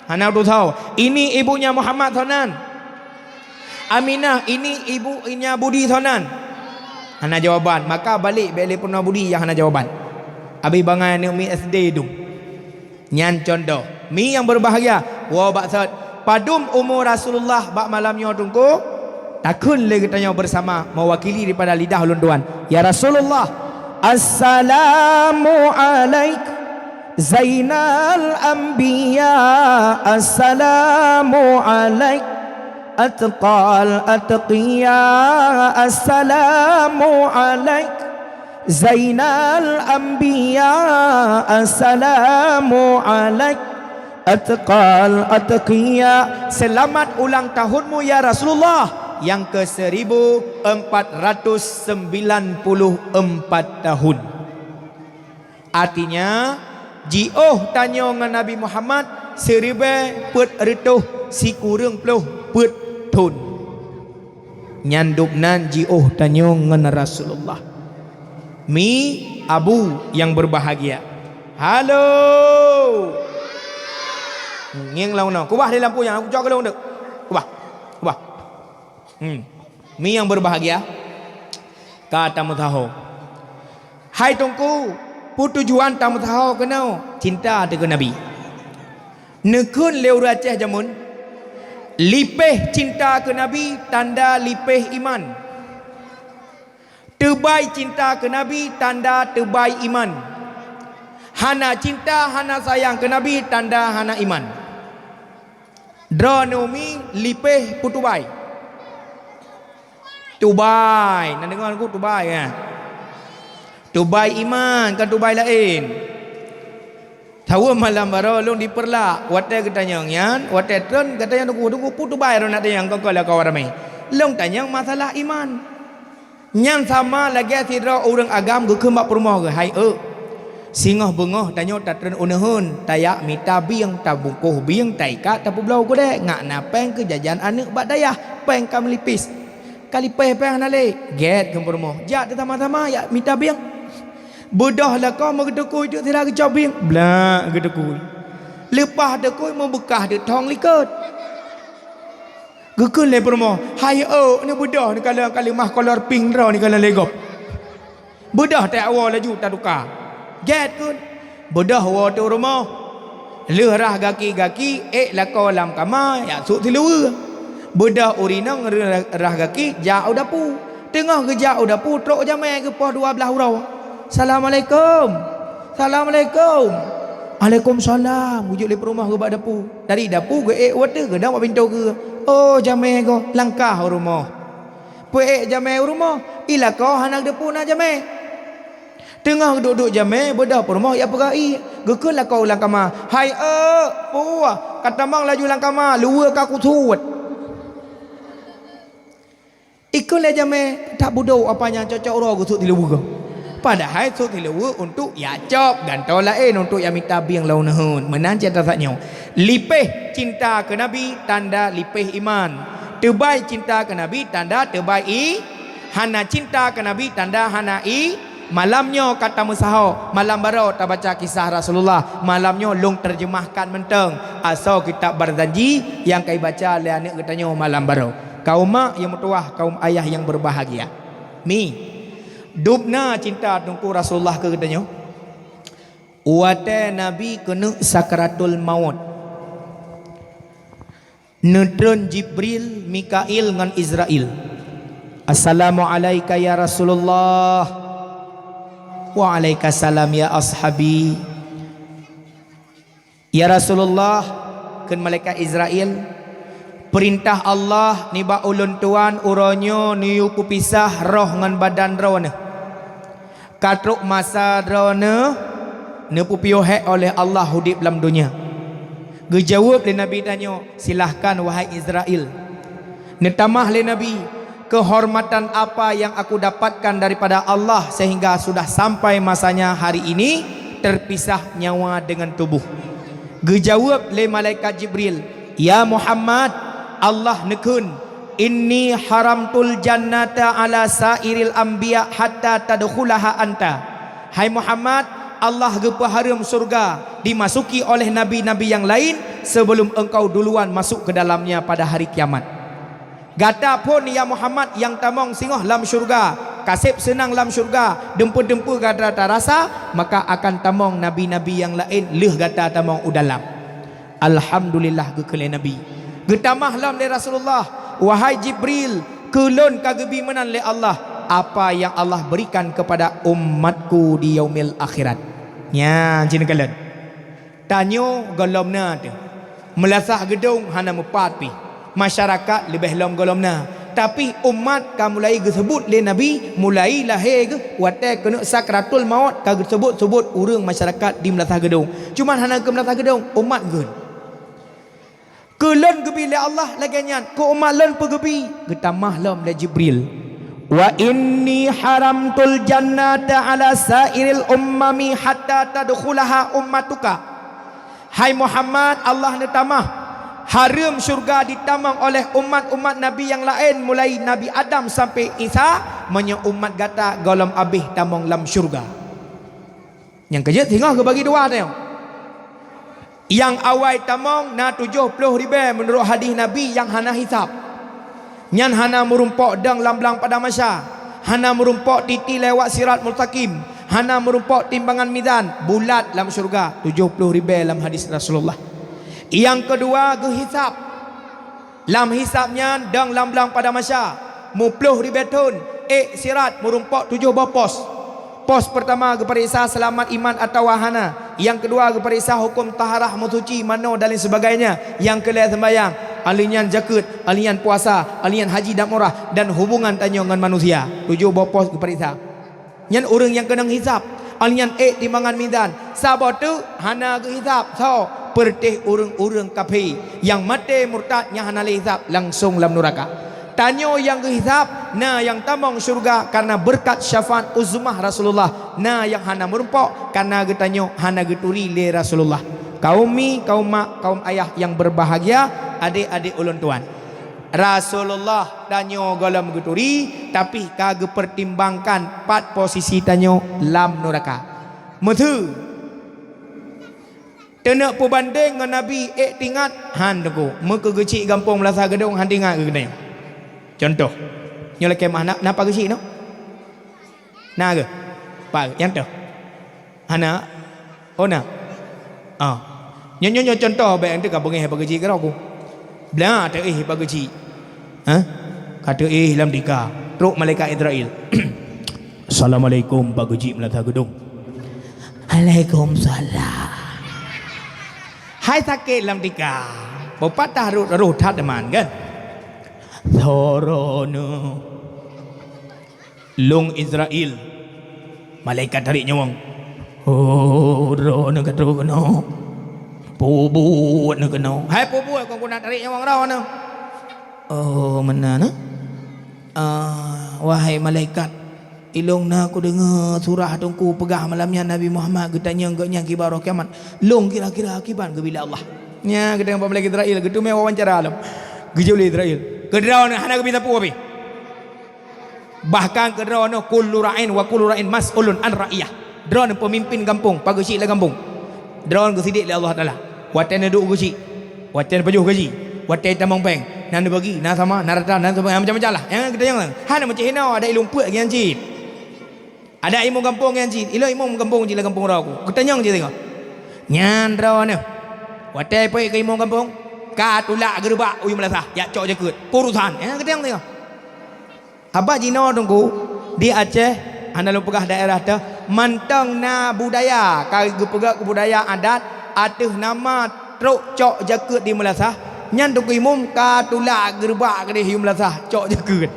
Hana tusoe. Ini ibunya Muhammad soe nan. Aminah, ini ibunya Budi soe nan. Hana jawaban. Maka balek bèk lé peurunoe budi nyang hana jawaban. Abéh bangai aneuk miet S D dum. Nyan contoh. Mi nyang berbahagia, woe bak sot. Padum umu Rasulullah bak malam nyoe teungku? Takheun lé geutanyoe bersama mewakili daripada lidah ulôn tuan. Ya Rasulullah, assalamu alaik Zainal Anbiya, assalamu alaik Atqal Atqiya, assalamu alaik Zainal Anbiya, assalamu alaik Atqal Atqiya. Selamat ulang tahunmu ya Rasulullah, yang ke seribu empat ratus sembilan puluh empat tahun. Artinya, jiôh tanyoe ngon Nabi Muhammad siribèe peuet reutôh sikureueng ploh peuet thon. Nyan dum nan jiôh tanyoe ngon Rasulullah. Mi abu yang berbahagia. Halo. Ngieng lam unoe. Kubah di lampu nyan, aku cok ke lôn deuk. Kubah. Kubah. Hmm. Mi yang berbahagia. Ka tameusaho. Hai Teungku, peue tujuan tameusaho keunoe? Cinta teuh keu Nabi. Neukheun lé ureueng Aceh jameun, Lipéh cinta keu Nabi, tanda lipéh iman. Teubai cinta keu Nabi, tanda teubai iman. Hana cinta, hana sayang keu Nabi, tanda hana iman. Droeneuh umi lipéh peue teubai? Teubai. Na deungoe lagu teubai, ya? Teubai iman, kon teubai laén. Saboh malam baroe lôn di Peureulak, watée geutanyong nyan, watée treun geutanyong teungku, teungku peue teubai droeneuh tanyong, kon-kon lakoe ramé. Lôn tanyong masalah iman. Nyan sama lagée sidroe ureuëng agam geukheun bak peurumoh geuh, "Hai eu, singoh beungoh tanyoe tatreun u neuheun, tajak mita bieng, tabungkôh bieng, taikat, tapeubloe keudée, ngak na péng keu jajan aneuëk bak dayah, péng ka meulipis." "Ka lipéh péng hana lé." "Gét," kheun peurumoh, "jak teutama-tama jak mita bieng." Beudôh lakoe meugeutukui teuk sira geucok bieng, blak geutukui. Leupah tukui meubeukah teuk thong likot. Geukheun lé peurumoh, "Hai eu, neubeudôh neukalon ka leumah kolor pink droe neukalon lé gob." Beudôh tajak woe laju tatuka. Gét kheun. Beudôh woe teuk rumoh. Lheueh rhah gaki-gaki, ék lakoe lam kama, jak sôk siluweue. Beudôh u rinong rhah gaki, jak u dapu. Teungoh geujak u dapu, trok jamé geupoh dua blaih uroe. "Assalamualaikum." "Assalamualaikum." "Waalaikumsalam." Geujok lé peurumoh geuh bak dapu. Dari dapu geuék u ateueh, geudong bak pintoe geuh. Oh, jamé goh, langkah u rumoh. Peuék jamé u rumoh, i lakoe hana geuteupeue na jamé. Teungoh duek-duek jamé, beudôh peurumoh jak peugah ié. Geukheun lakoe lam kama, "Hai eu, puah, ka tamong laju lam kama, luweue ka kusuet." Ikheun lé jamé, "Tak beudôh, apa nyang cocok uroe geusut siluweue." Padahai sut siluweue untuk jak cok, gantoe laén untuk jak mita bieng lom u neuheun. Meunan cit that nyoe. Lipéh cinta keu Nabi, tanda lipéh iman. Teubai cinta keu Nabi, tanda teubai i-, hana cinta keu Nabi, tanda hana i-, malam nyoe ka tameusaho, malam baroe tabaca kisah Rasulullah. Malam nyoe lôn terjemahkan mantong asoe kitab Barzanji nyang ka ibaca lé aneuëk geutanyoe malam baroe. Kaum mak nyang meutuwah, kaum ayah nyang berbahagia. Mi, dubna cinta Teungku Rasulullah keu geutanyoe. Watée Nabi keuneuk sakratul maut, neutreun Jibril, Mikail ngon Izrail. "Assalamu alaika ya Rasulullah." "Wa alaika salam ya ashabi." "Ya Rasulullah," kheun malaikat Izrail, "peurintah Allah nibak ulôn tuan uroe nyoe neuyue peupisah roh ngon badan droeneuh. Ka trok masa droeneuh neupeupiôh hék oleh Allah udeb lam donya." Geujaweueb lé Nabi tanyoe, "Silahkan, wahai Izrail." Neutamah lé Nabi, "Keuhormatan apa nyang aku dapatkan daripada Allah sehingga sudah sampai masanya hari ini terpisah nyawa dengan tubuh?" Geujaweueb lé malaikat Jibril, "Ya Muhammad, Allah neukheun, 'Inni haramtul jannata ala sa'iril anbiya hatta tadkhulaha anta.'" Hai Muhammad, Allah geupeuhareuem syurga dimasuki oleh nabi-nabi nyang laén sebelum engkau duluan masuk ke dalamnya pada hari kiamat. Gata phon, ya Muhammad, nyang tamong singoh lam syurga, ka seb seunang lam syurga, dumpeue-dumpeue gata tarasa, maka akan tamong nabi-nabi nyang laén lheueh gata tamong u dalam. Alhamdulillah, geukheun lé Nabi. Geutamah lom lé Rasulullah, "Wahai Jibril, keu lôn ka geubi meunan lé Allah apa nyang Allah berikan kepada umatku di yaumil akhirat." Nyan cit neukalon. Tanyoe gohlom na teuh. Meulasah geudong hana meupat pih. Masyarakat leubeh lom gohlom na. Tapi umat ka mulai geuseubut lé Nabi, mulai lahé geuh watée keuneuk sakratul maut ka geuseubut-seubut ureuëng masyarakat di meulasah geudong. Cuman hana keu meulasah geudong, umat geuh. "Keu lôn geubi lé Allah lagée nyan, keu umat lôn peue geubi?" Geutamah lom lé Jibril, "Wa inni haramtul jannata ala sa'iril ummami hatta tadkhulaha ummatuka." Hai Muhammad, Allah neutamah hareuem syurga ditamong oleh umat-umat nabi nyang laén, mulai Nabi Adam sampai Isa, meunyoe umat gata gohlom abéh tamong lam syurga. Nyang keujeuet singoh geubagi dua teuh. Nyang awai tamong na tujoh ploh ribée meunurot hadih Nabi nyang hana hisab. Nyan hana meurumpok dong lam blang padang mahsyar, hana meurumpok titi lewat sirat mustaqim, hana meurumpok timbangan mizan, bulat lam syurga, tujoh ploh ribée lam hadis Rasulullah. Nyang keudua geuhisab. Lam hisab nyan dong lam blang padang mahsya, muploh ribée thon, ék sirat meurumpok tujoh boh pos. Pos peurtama geupareksa seulamat iman atawa hana. Nyang keudua geupareksa huköm taharah meusuci, manoe dan lain sebagainya. Nyang keulhée seumbahyang, ahli nyan zakeuet, ahli nyan puasa, ahli nyan haji dan umrah, dan hubungan tanyoe ngon manusia. Tujoh boh pos geupareksa. Nyan ureuëng nyang keunong hisab, ahli nyan ék timbangan mizan. Saboh teuk hana geuhisab, soe? Peureutéh ureuëng-ureuëng kafé nyang maté murtad nyang hana lé hisab, langsong lam nuraka. Tanyoe nyang geuhisab, na nyang tamong syeuruga kareuna beureukat syafaat uzmah Rasulullah, na nyang hana meurumpok kareuna geutanyoe hana geuturi lé Rasulullah. Kaum mi, kaum mak, kaum ayah nyang beubahgia, adék-adék ulôn tuan. Rasulullah tanyoe gohlom geuturi, tapi ka geupeurtimbangkan pat posisi tanyoe lam nuraka. Meuseu teuneuk peubandeng ngon Nabi ék tingat, han teungku, meukeu geuchik gampông Meulasa Geudong han tingat keu geutanyoe. Cuntoh, nyoe lakée mah na, na pa geuchik nyoe? Na geuh? Pa nyang toh? Hana? Oh na. Ah. Nyoe nyoe nyoe cuntoh bék, eunteuk ka beungéh pa geuchik keudroe ku. Blah teuéh pa geuchik. Hah? Ka teuéh lam tika. Trok malaikat Israel. "Assalamualaikum pa geuchik Meulasa Geudong." "Waalaikumsalam." Hai sakét lam tika. Beupatah rot roh that teuma kan? Soroe nyoe. Lôn Israel, malaikat tarék nyawöng. Oh, droeneuh ka trok keunoe. Peubuet neuh keunoe. Hai peubuet, kon keuneuk tarék nyawöng droeneuh. Oh, meunan, eh? Ah, wahai malaikat, ilôn na kudeungoe surah teungku peugah malam nyan Nabi Muhammad geutanyong gobnyan kiban uroe kiamat. Lôn kira-kira kiban geubila Allah. Nya, geutanyoe bak malaikat Israel, geuteumé wawancara lom. Geujok lé Israel. Keu droeneuh hana geubi sapeue pih. Bahkan keu droeneuh, "Kullu ra'in wa kullu ra'in mas'ulun an ra'iyah." Droeneuh peumimpin gampông, pa geuchik lam gampông. Droeneuh geusidek lé Allah Taala. Watée neuduek geuchik, watée neupajoh gaji, watée tamong péng, na neubagi, na sama, na rata, na sama, macam-macam lah. Nyang geutanyoe hana meucéh hinoe, adak ilôn peuet nyang cit. Adak imum gampông nyang cit, ilôn imum gampông cit lam gampông droe ku. Geutanyong cit singoh. Nyan droeneuh. Watée peuet keu imum gampông, ka tulak geureubak u Meulasa, jak cok jakeuet. Peue urosan? Nyang geutanyong singoh. Abah jinoe teungku, di Aceh, hana lôn peugah daerah teuh, mantong na budaya, ka geupeugah keu budaya adat, ateueh nama trok cok jakeuet di Meulasa, nyan teungku imum ka tulak geureubak keudeh u Meulasa, cok jakeuet.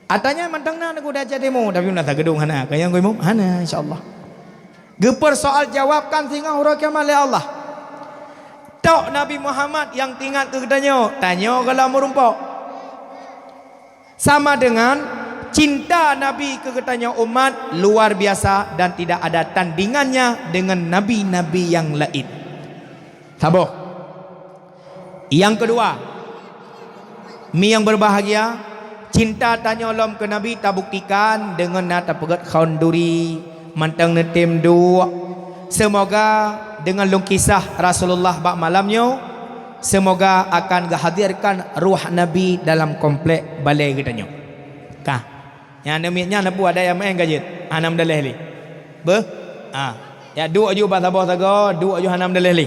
Ata nyan mantong na teungku di Aceh Timu, tapi Meulasa Geudong hana, ka nyang teungku imum hana, insya Allah. Geupeursoal jawabkan singoh uroe kiamat lé Allah. Tok Nabi Muhammad nyang tingat keu geutanyoe, tanyoe gohlom meurumpok. Sama dengan cinta Nabi keu geutanyoe umat luar biasa dan tidak ada tandingannya dengan nabi-nabi nyang laén. Saboh. Nyang keudua, mi nyang beubahgia, cinta tanyoe lom keu Nabi tabuktikan deungon na tapeugét khanduri, mantong neutem duek. Seumoga deungon lôn kisah Rasulullah bak malam nyoe, seumoga akan geuhadirkan ruh Nabi dalam komplek balée geutanyoe. Ka. Nyan aneuk miet nyan na peue, ada nyang meu'en ka jeuet? Hana meudaleh lé. Beuh? Ah. Ya duek ju bak saboh sagoe, duek ju hana meudaleh lé.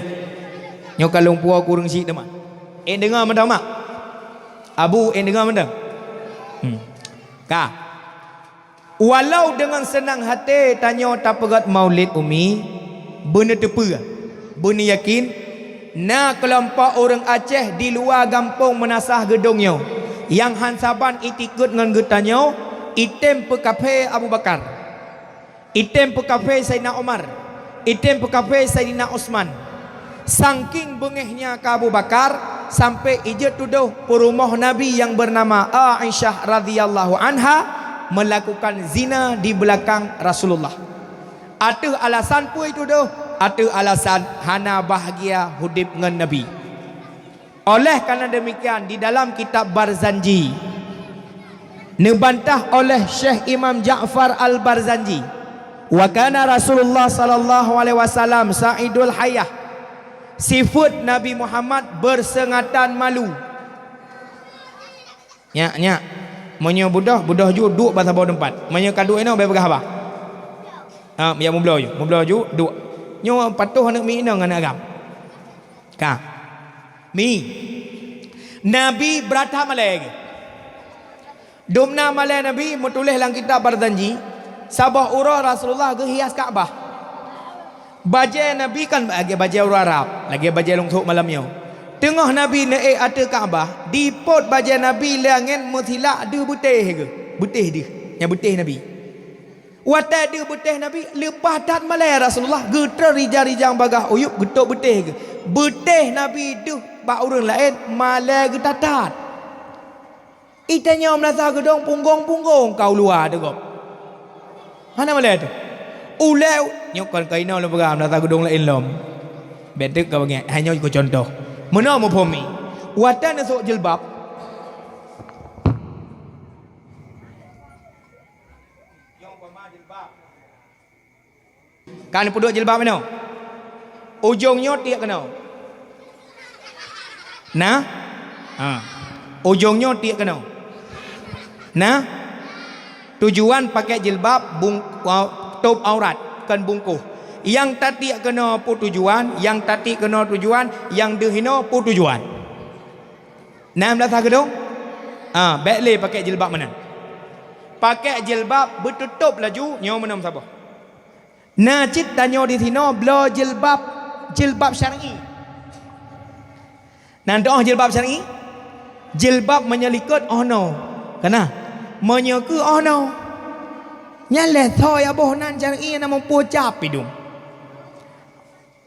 Nyoe ka lôn puwoe kureueng syiek teuma. Ék deungoe mantong mak? Abu, ék deungoe mantong? Hmm. Ka. Walau deungon seunang haté tanyoe tapeugét maulid umi, beuneuteupeu, beuneuyakin, na keulompok ureuëng Aceh di luwa gampông Meunasah Geudong nyoe, nyang han saban itikeuet ngon geutanyoe, item peukafé Abu Bakar, item peukafé Saidina Umar, item peukafé Saidina Utsman. Sangking beungéhnya keu Abu Bakar, sampai ijeuet tudoh peurumoh Nabi nyang beunama Aisyah radhiyallahu anha meulakukan zina di beulakang Rasulullah. Ateueh alasan peue itudoh? Ateueh alasan hana bahgia udeb ngon Nabi. Oleh karena demikian, di dalam kitab Barzanji, neubantah oleh Syekh Imam Ja'far Al-Barzanji, "Wa kana Rasulullah sallallahu alaihi wasallam sa'idul hayah." Sifeuet Nabi Muhammad beuseuangatan malu. Nyak, nyak. Meunyoe beudôh, beudôh ju duek bak saboh teumpat. Meunyoe ka duek inoe, bèk peugah haba. Ah, ya mubloe ju, mubloe ju duek. Nyoe patoh aneuk miet inong aneuk agam. Ka. Mi. Nabi brat that malèe geuh. Dum na malèe Nabi meutuléh lam kitab Barzanji, saboh uroe Rasulullah geuhias Ka'bah. Bajèe Nabi kan lagèe bajèe ureueng Arab, lagèe bajèe lôn sôk malam nyoe. Teungoh Nabi neuék ateueh Ka'bah, dipot bajèe Nabi lé angén meusilak deuh beutéh geuh. Beutéh deuh, nyang beutéh Nabi. Watèe deuh beutéh Nabi, leupah that malèe Rasulullah, geutrön rijang-rijang bagaih uyueb geutôp beutéh geuh. Beutéh Nabi deuh bak ureueng laén, malèe geuthat-that. Itanyoe meunasah geudong punggong-punggong ka u luwa teuh gob. Hana malèe teuh. Ulèe u-, nyoe kon keunoe lôn peugah meunasah geudong laén lom. Bèk teuk ka bangai, hai nyoe keu cuntoh. Meunoe muphom mi. Watèe neusôk jilbab. Ka neupeuduek jilbab inoe. Ujong nyoe tiek keunoe. Na? Ha. Ujong nyoe tiek keunoe. Na? Tujuan pakèk jilbab bung-, wa-, tôp aurat, kon bungkôh. Nyang tatiek keunoe peue tujuan, nyang tatiek keunoe tujuan, nyang deuh inoe peue tujuan. Na meunasah geudong? Ah, bèk lé pakèk jilbab meunan. Pakèk jilbab beuteutôp laju, nyoe meunan saboh. Na cit tanyoe disinoe bloe jilbab, jilbab syar'i. Na teu'oh jilbab syar'i? Jilbab meunyoe likot 'oh noe. Kana? Meunyoe keu 'oh noe. Nyan lé soe nyang boh nan syar'i na muphom cap idong.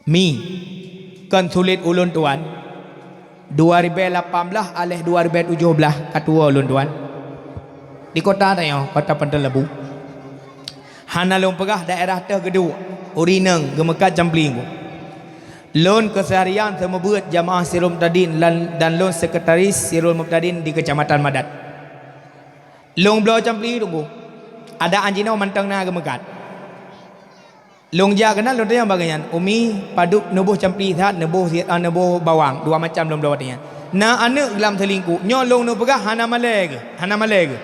Mi, kon sulet ulôn tuan, dua ribèe lapan blah aléh dua ribèe tujoh blah ka tuwoe ulôn tuan. Di kota tanyoe, kota Panton Labu. Hana lôn peugah daerah teuh geuduek, ureueng inong geumeukat campli. Lôn keuseuharian seumeubeuet jamaah Sirul Mubtadin lan-, dan lôn sekretaris Sirul Mubtadin di Kecamatan Madat. Lôn bloe campli teungku. Adak jinoe mantong na geumeukat. Lôn jak keunan lôn tanyong bak geuhnyan, "Umi, padub neuboh campli that, neuboh si-, ah, neuboh bawang, dua macam lôn bloe watèe nyan." Na aneuk lam seulingku, nyoe lôn neupeugah hana malèe geuh, hana malèe geuh.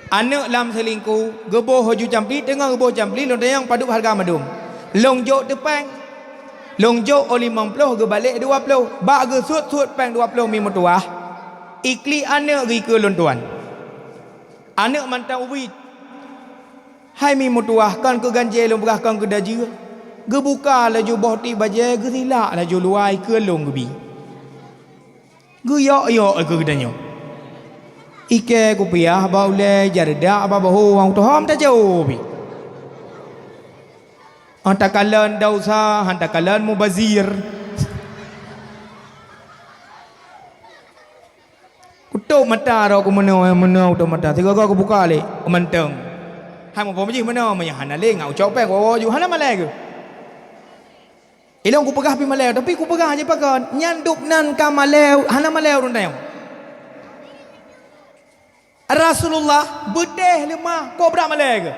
Aneuk lam seulingku geuboh laju campli, teungoh geuboh campli lôn tanyong padub hareuga mandum. Lôn jok teupèng. Lôn jok 'oh limong ploh geubalek dua ploh. Bak geusuet-suet pèng dua ploh mi meutuwah, iklik aneuk geuh ikeue lôn tuan. Aneuk mantong ubit. Hai mi meutuwah, kon keu ganjé lôn peugah kon keu dajeueng. Geubuka laju boh tiep bajèe, geusilak laju luwai keu lôn geubi. Geuyok-yok keu geutanyoe. Ikèe kupiah bak ulèe, jak reudak bak bahô, wang tuha meutajô pih. Han takalon desya, han takalon mubazir. Kutôp mata droe ku meunoe, meunoe kutôp mata. Sigoe-goe kubuka lé, mantong. Hai muphom jih meunoe, meunyoe hana lé, ngat ucok pèng, woe-woe ju, hana malèe geuh. Ilôn kupeugah pih malèe, tapi kupeugah jih pakon, nyan dum nan ka malèe, hana malèe ureueng tanyoe. Rasulullah beudeh leumah, kok brat malèe geuh.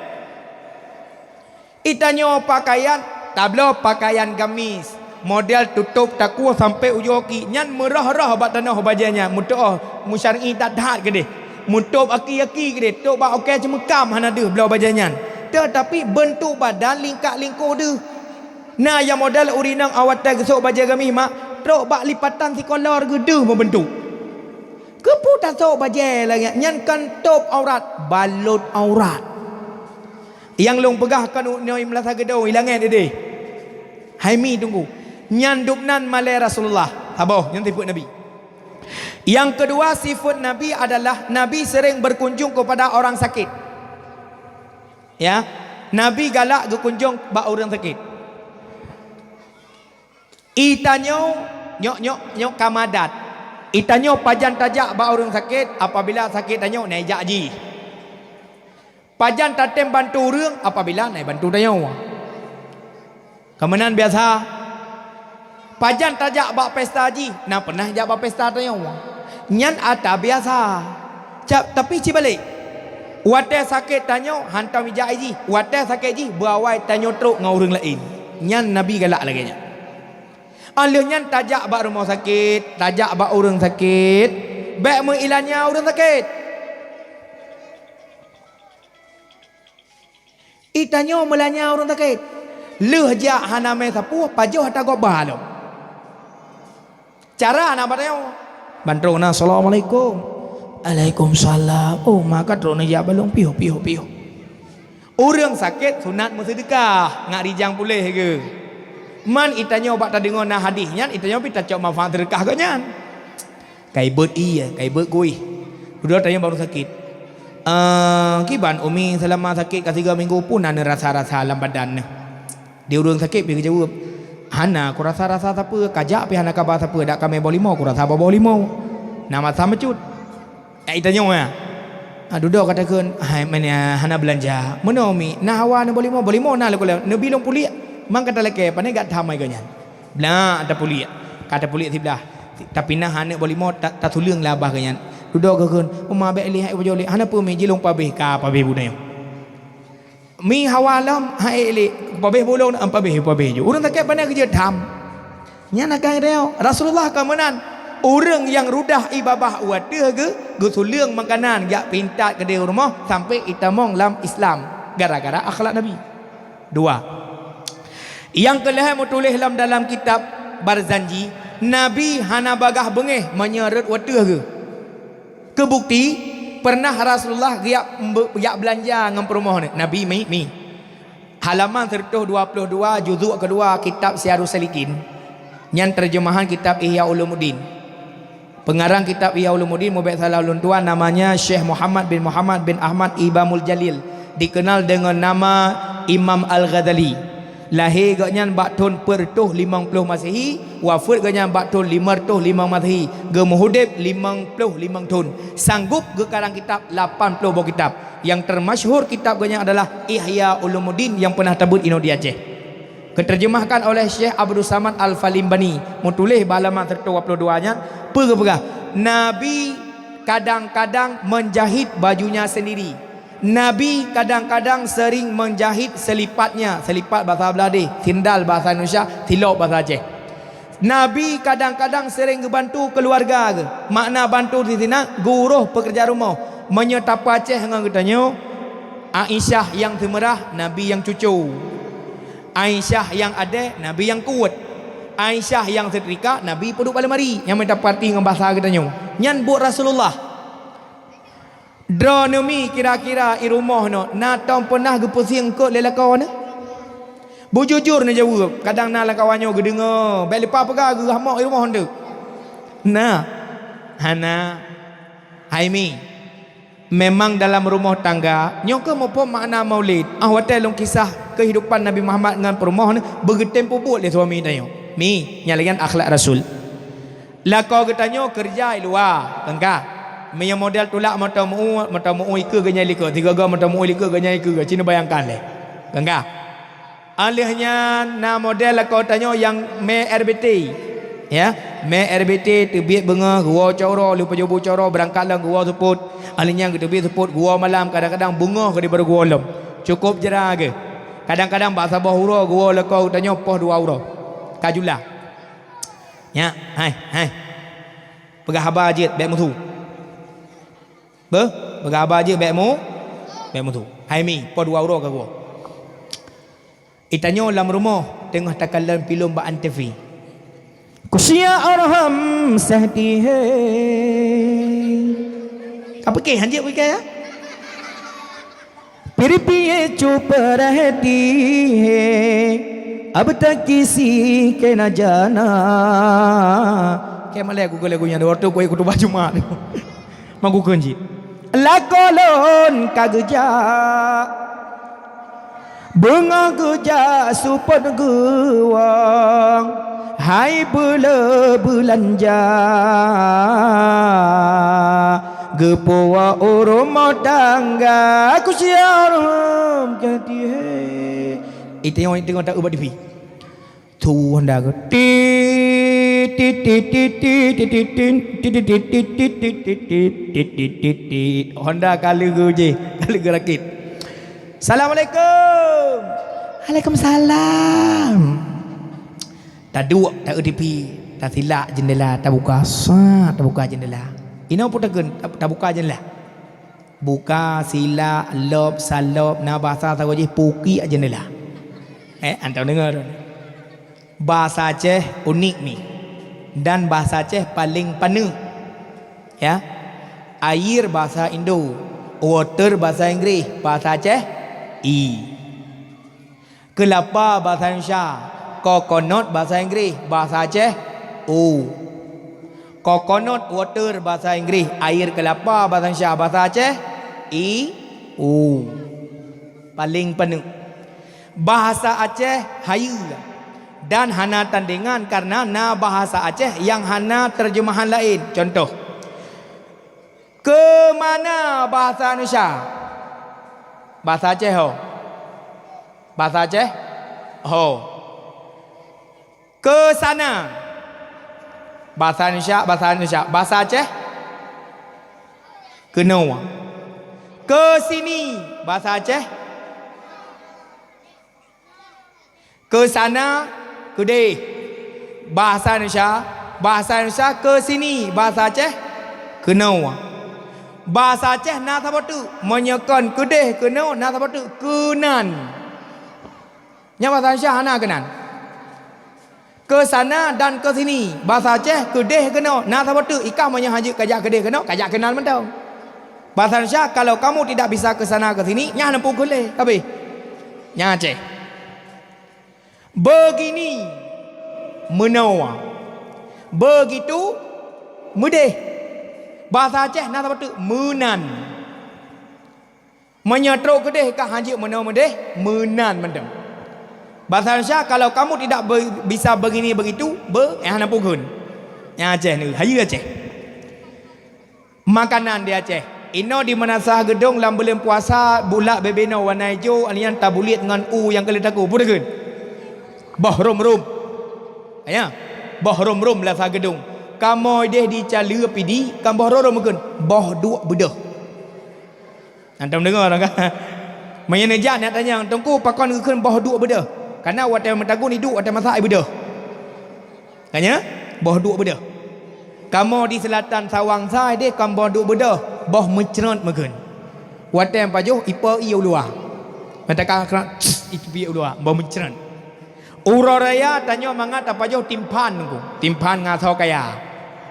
Itanyoe pakaian, tabloe pakaian gamis, model tutôp takue sampoe ujong aki, nyan meurôh-rôh bak tanoh bajèe nyan, meutu'oh meusyar'i that-that keudeh, meutôp aki-aki keudeh, tôp bak okée ceumeukam hana deuh bloe bajèe nyan. Teutapi beuntuk badan lingkat lingkô deuh. Na nyang model ureueng inong awai watèe geusôk bajèe gamis mak, trok bak lipatan sikolor geuh deuh meubeuntuk. Keupeue tasôk bajèe lagèe nyan? Nyan kon tôp aurat, balot aurat. Nyang lôn peugah kon u-, nyoe meulasa geudong i langèt ideh. Hai mi teungku. Nyan dum nan malèe Rasulullah. Saboh, nyan sifeuet Nabi. Nyang keudua sifeuet Nabi adalah Nabi sering berkunjung kepada orang sakit. Ya, Nabi galak geukunjong bak ureueng sakét. Itanyoe, nyoe, nyoe, nyoe ka madat. Itanyoe pajan tajak bak ureueng sakét, apabila sakét tanyoe na ijak jih. Pajan tatém bantu ureueng, apabila na ibantu tanyoe. Ka meunan biasa. Pajan tajak bak pesta jih, na pernah jak bak pesta tanyoe. Nyan ata biasa. Ca-, tapi cibalek. Watée sakét tanyoe, hantom ijak jih. Watée sakét jih, beuawai tanyoe trok ngon ureuëng laén. Nyan Nabi galak lagée nyan. Óh lheueh nyan tajak bak rumoh sakét, tajak bak ureuëng sakét, bék meuilanya ureuëng sakét. Itanyoe meulanya ureuëng sakét. Lheueh jak hana mé sapeue, pajoh ata gob ba lom. Cara na bak tanyoe. Ban trok na, "Assalamualaikum." "Waalaikumsalam." Oh, maka trok na jak balong, piôh, piôh, piôh. Ureuëng sakét sunat meuseudeukah, ngat rijang puléh geuh. Man itanyoe bak tadeungoe na hadih nyan, itanyoe pih tacok manfaat seudeukah geuh nyan. Kai beuet ie, kai beuet kuih. Dudoe tanyong bak ureuëng sakét. "Eh, kiban Umi seulama sakét ka sigoe minggu, peue na neurasa-rasa lam badan neuh?" Di ureuëng sakét pih geujaweueb, "Hana kurasa-rasa sapeue, kajak pih hana kaba sapeue, dak kamé boh limo kurasa boh limo. Na masa meucut." Ai tanyoe, ya. Ah, dudoe ka takheun, "Hai, meunan hana beulanja." "Meunoe Umi, na hawa neuboh limo?" "Boh limo na lé kulée, neubi lôn puliek, mang ka talakée, pane gak tham ai geuh nyan." Blah, tapuliek. Ka tapuliek siblah. Tapi na aneuk boh limo ta-, tatuleueng lam babah geuh nyan. Dudoe geukheun, "Uma, bék lé hai upajoh lé." "Hana peue Mi, jilong pabéh." Ka pabéh bunoe. "Mi, hawa lom." "Hai lé, pabéh bulong." "Am pabéh, pabéh ju." Ureuëng sakét pane geujeuet tham. Nyan akan geutanyoe. Rasulullah ka meunan. Ureuëng nyang rudah ié babah watée geuh, geutuleueng makanan jak pintat keudeh rumoh sampai itamong lam Islam gara-gara akhlak Nabi. Dua. Nyang keulhée meutuléh lom dalam kitab Barzanji, Nabi hana bagaih beungéh meunyoe rot watée geuh. Keu bukti, pernah Rasulullah geujak mbe-, jak beulanja ngon peurumoh nyoe. Nabi mi, mi. Halaman seratus dua puluh dua, juzuk kedua kitab Siyarus Salikin. Nyan terjemahan kitab Ihya Ulumuddin. Pengarang kitab Ihya Ulumuddin, mubek salah ulôn tuan, namanya Syekh Muhammad bin Muhammad bin Ahmad Imamul Jalil, dikenal dengan nama Imam Al-Ghazali. Lahé gobnyan bak thon peuet reutôh limong ploh Masehi, wafeuet gobnyan bak thon limong reutôh limong Masehi, geumeuhudeb limong ploh limong thon. Sanggob geukarang kitab lapan ploh boh kitab. Nyang termasyhur kitab gobnyan adalah Ihya Ulumuddin nyang peunah tabeuet inoe di Aceh. Geuteurjeumahkan oleh Syekh Abdus Samad Al-Falimbani, meutuléh bak halaman seratus dua puluh dua nyan, peue geupeugah, "Nabi kadang-kadang menjahit bajunya sendiri." Nabi kadang-kadang sering menjahit selipatnya, selipat bahasa Bladeh, sendal bahasa Indonesia, silop bahasa Aceh. Nabi kadang-kadang sering geubantu keuluwarga geuh. Makna bantu di sinan, geuuroh peukeurjaan rumoh. Meunyoe tapeuaceh ngon geutanyoe, Aisyah nyang seumeurah, Nabi nyang cucu. Aisyah nyang adée, Nabi nyang kuet. Aisyah nyang seutrika, Nabi peuduek bak leumari. Nyang mita peuhati ngon basa geutanyoe. Nyan buet Rasulullah. Droeneuh Mi, kira-kira i rumoh nyoe na tom peunah geupeusieng eungkôt lé lakoe neuh? Beujujur neujaweueb, kadang na lam kawan nyoe geudeungoe, bék lupa peugah geuhamok i rumoh nteuk. Na? Hana. Hai Mi, memang dalam rumoh tangga, nyoe keuh muphom makna maulid. Ah, watée lôn kisah keuhidupan Nabi Muhammad ngon peurumoh neuh, beugeutem peubuet lé suami tanyoe. Mi, nyan lagée nyan akhlak Rasul. Lakoe geutanyoe keureuja i luwa, keungka. Meunyoe model tulak moto meu-, moto meu-, ikeue geunyang likot, sigoe-goe moto meu-, likot geunyang ikeue, ci neubayangkan lé. Keungka. Óh lheueh nyan na model lakoe tanyoe nyang mé R B T. Ya, mé R B T teubiet beungoh geuwoe cot uroe, lheueh pajoh bu cot uroe beurangkat lom geuwoe seupôt. Óh lheueh nyan geuteubiet seupôt geuwoe malam, kadang-kadang beungoh keudeh barô geuwoe lom. Cukôp jra geuh. Kadang-kadang bak saboh uroe geuwoe lakoe geutanyoe poh dua uroe. Ka jula. Nyak, hai, hai. Peugah haba jeuet bék musu. Beuh, peugah haba jeuet bék mu-, bék musu. Hai Mi, poh dua uroe ka geuwoe. Itanyoe lam rumoh teungoh takalon filem bak Antv. Kusia arham sehti he. Ka pike, hanjeuet pike ya? Piri-piri cuba perhati he, abta kisi kena jana. Keu malée gugule gunya dua tu kuih kutu baju mak tu. Magu kunci. Lakoe lôn ka geujak. Beungoh geujak seupôt geuwong, hai beuleu beulanja, geupuwoe u rumoh tangga, kusia arham sehti he. Iteungoh, iteungoh ta ubat dipi. Su Honda geuh. Tit, tit, tit, tit, tit, tit, tit, tit, tit, tit, tit, tit, tit, tit, tit, tit, tit. Honda ka lheueh geuh jih, ka lheueh geuh rakét. "Assalamualaikum." "Waalaikumsalam." Taduek, ta-eu tipi, tasilak jeundela, tabuka, sa, tabuka jeundela. Inoe pun takheun, ta-, tabuka jeundela. Buka, silak, lop, salop, na basa sagoe jih pukiek jeundela. Eh, antam deungoe. Basa Aceh unik ni. Dan basa Aceh paleng paneuk. Ya. Air bahasa Indo, water bahasa Inggréh, bahasa Aceh, i. Keulapa bahasa Indonesia, coconut bahasa Inggréh, bahasa Aceh, u. Coconut water bahasa Inggréh, air kelapa bahasa Indonesia, bahasa Aceh, i, u. Paléng paneuk. Bahasa Aceh hayeue dan hana tandingan karena na bahasa Aceh nyang hana terjemahan laén. Contoh, keumana bahasa Indonesia? Bahasa Aceh ho. Bahasa Aceh ho. Ke sana. Bahasa Indonesia, bahasa Indonesia. Bahasa Aceh, keunoe. Ke sini. Bahasa Aceh, ke sana, keudeh. Bahasa Indonesia, bahasa Indonesia ke sini, bahasa Aceh, keunoe. Bahasa Aceh na saboh teuk, meunyoe kon keudeh keunoe na saboh teuk, keunan. Nyan bahasa Indonesia hana keunan. Ke sana dan ke sini, bahasa Aceh keudeh keunoe na saboh teuk, i kah meunyoe hanjeuet kajak keudeh keunoe, kajak keunan mantong. Bahasa Indonesia, kalau kamu tidak bisa ke sana ke sini, nyan hana peue kheun lé, habéh. Nyan Aceh. Begini, meunoe. Begitu, meudeh. Bahasa Aceh na saboh teuk, meunan. Meunyoe trok keudeh ka hanjeuet meunoe meudeh, meunan mantong. Bahasa Indonesia, kalau kamu tidak be-, bisa begini begitu, be, eh, hana peue kheun. Nyan Aceh ni, hayeue Aceh. Makanan di Aceh. Inoe di Meunasah Geudong lam buleuen puasa, bulak bebeno warna ijo, alian tabuliet ngon u nyang keu lheueh takue. Peue takheun? Boh rom-rom. Ya. Boh rom-rom Meunasah Geudong. Kamoe deh di Caleue Pidie, kan boh rom-rom kheun, boh duek beudôh. Antom deungoe kan? Meunyoe neujak neutanyong, "Teungku, pakon geukheun boh duek beudôh?" Karena watée meutagun iduek, watée masak ibeudôh. Ka nyan, boh duek beudôh. Kamoe di seulatan Sawang sa deh kon boh duek beudôh, boh meucrot meukheun. Watée pajoh ipe ié u luwa. Mata ka krak, itu ié u luwa, boh meucrot. Uroe raya tanyoe mangat tapajoh timphan Teungku. Timphan ngon asoe kaya.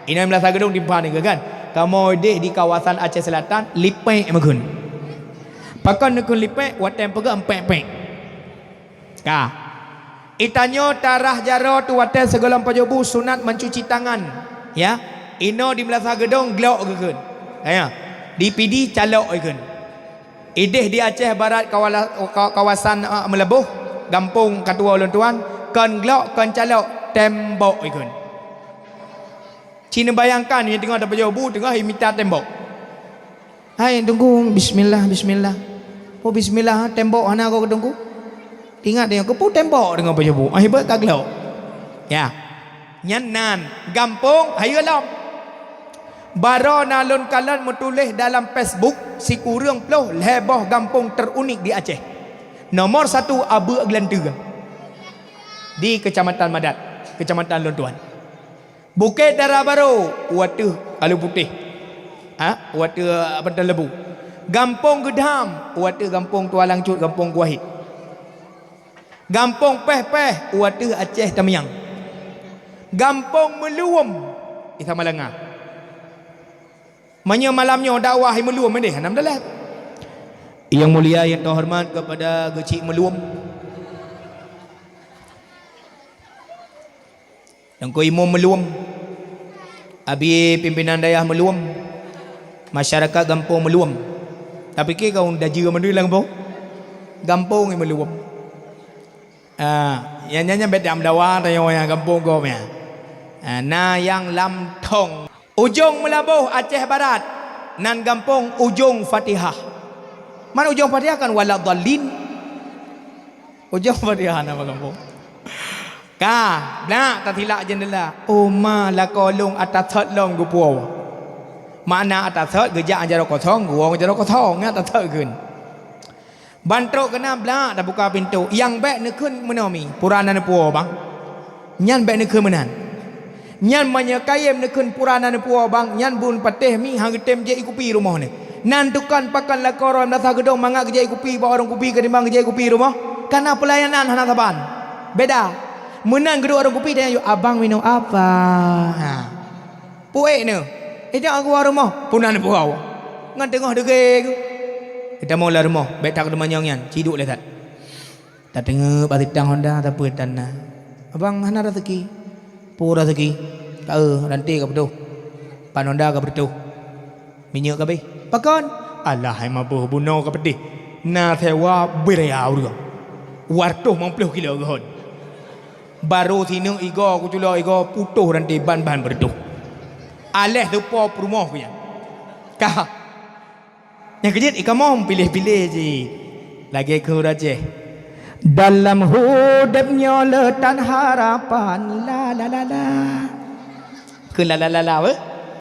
Inoe Meunasah Geudong timphan nyoe kan. Kamoe deh di kawasan Aceh Selatan, lipek meukheun. Pakon neukheun lipek, watée peugah empek-pek. Ka. Itanyoe tarah jaroe tu watée sigohlom pajoh bu sunat mencuci tangan. Ya. Inoe di Meunasah Geudong glok geukheun. Ya. Di Pidie calok geukheun. Ideh di Aceh Barat kawala-, ka-, kawasan, eh, Meulaboh, gampông katuwoe ulôn tuan, kon glok, kon calok, tembok geukheun. Ci neubayangkan, nyoe teungoh tapajoh bu, teungoh imita tembok. Hai, Teungku, bismillah, bismillah. Oh, bismillah, tembok hana goe keu Teungku. Ingat nyoe, keupeue tembok deungon pajoh bu? Ah, hebat ka glok. Ya. Nyan nan, gampông hayeue lom. Baroe na lôn kalon meutuléh dalam Facebook, sikureueng ploh lhée boh gampông terunik di Aceh. Nomor satu, Abeuk Geulanteue. Di Kecamatan Madat, kecamatan lôn tuan. Bukét Dara Barô, u ateueh Kalu Putéh. Ha? U ateueh, apa, Teuleubu. Gampông Geudham, u ateueh gampông Tualang Cut, gampông Kuwahit. Gampông Péh-péh, u ateueh Aceh Tamiang. Gampông Meuluem, i Samalanga. Meunyoe malam nyoe dakwah i Meuluem deh, alhamdulillah. Yang mulia, yang terhormat kepada Geuchik Meuluem. Teungku Imum Meuluem, Abi Pimpinan Dayah Meuluem, masyarakat gampông Meuluem. Tapiké kau dajeue mandum lam gampông? Gampông Meuluem. Ah, nyan, nyan, nyan beda meudawa tanyoe nyang gampông gob nyan. Ah, na nyang lam thong. Ujong Meulaboh Aceh Barat, nan gampông Ujong Fatihah. Man Ujong Fatihah kan waladhdallin. Ujong Fatihah nama gampông. Ka, blak tasilak jeundela. Oh ma, lakoe lôn ata thot lom geupuwoe. Makna ata thot geujak jaroe kosong, geuwoe jaroe kosong, nyan ata thot kheun. Ban trok keunan blak tabuka pintoe. Nyang bék neukheun meunoe mi, pura na neupuwoe bang. Nyan bék neukheun meunan. Nyan meunyoe kayém neukheun pura na neupuwoe bang, nyan bun patéh mi han geutem jép i kupi rumoh nyoe. Nan tukon pakon lakoe roh Meunasah Geudong mangat geujép i kupi bak ureuëng kupi keutimbang geujép i kupi rumoh. Kana peulayanan hana saban. Beda. Meunan geuduek ureuëng kupi tanyong, "Abang minum apa?" Ha. Puék nyoe. Ijak aku rumoh, puna neupeuhau. Ngon teungoh deungoe ku. Ita mola rumoh, bèk that teumanyong nyan, ciduek lé that. Tateungeut bak sitang honda, tapeuet tan na. Abang hana raseuki. Peue raseuki? Ka eu, ranté ka putôh. Ban honda ka putôh. Minyeuk ka abéh. Pakon? Alah, hai mabôh bunoe ka peudeh. Na sewa beuraya ureueng. Dua reutôh limong ploh kilo geuhon. Barô sineuk igoe, kuculo igoe, putôh ranté ban-ban beureutoh. Aléh teupo peurumoh ku nyan. Ka. Nyang keujeuet ikamoe piléh-piléh cit. Lagèe keu ureueng Aceh. Dalam hudép nyoe le tan harapan, la, la, la, la. Keu la, la, la, la, weh.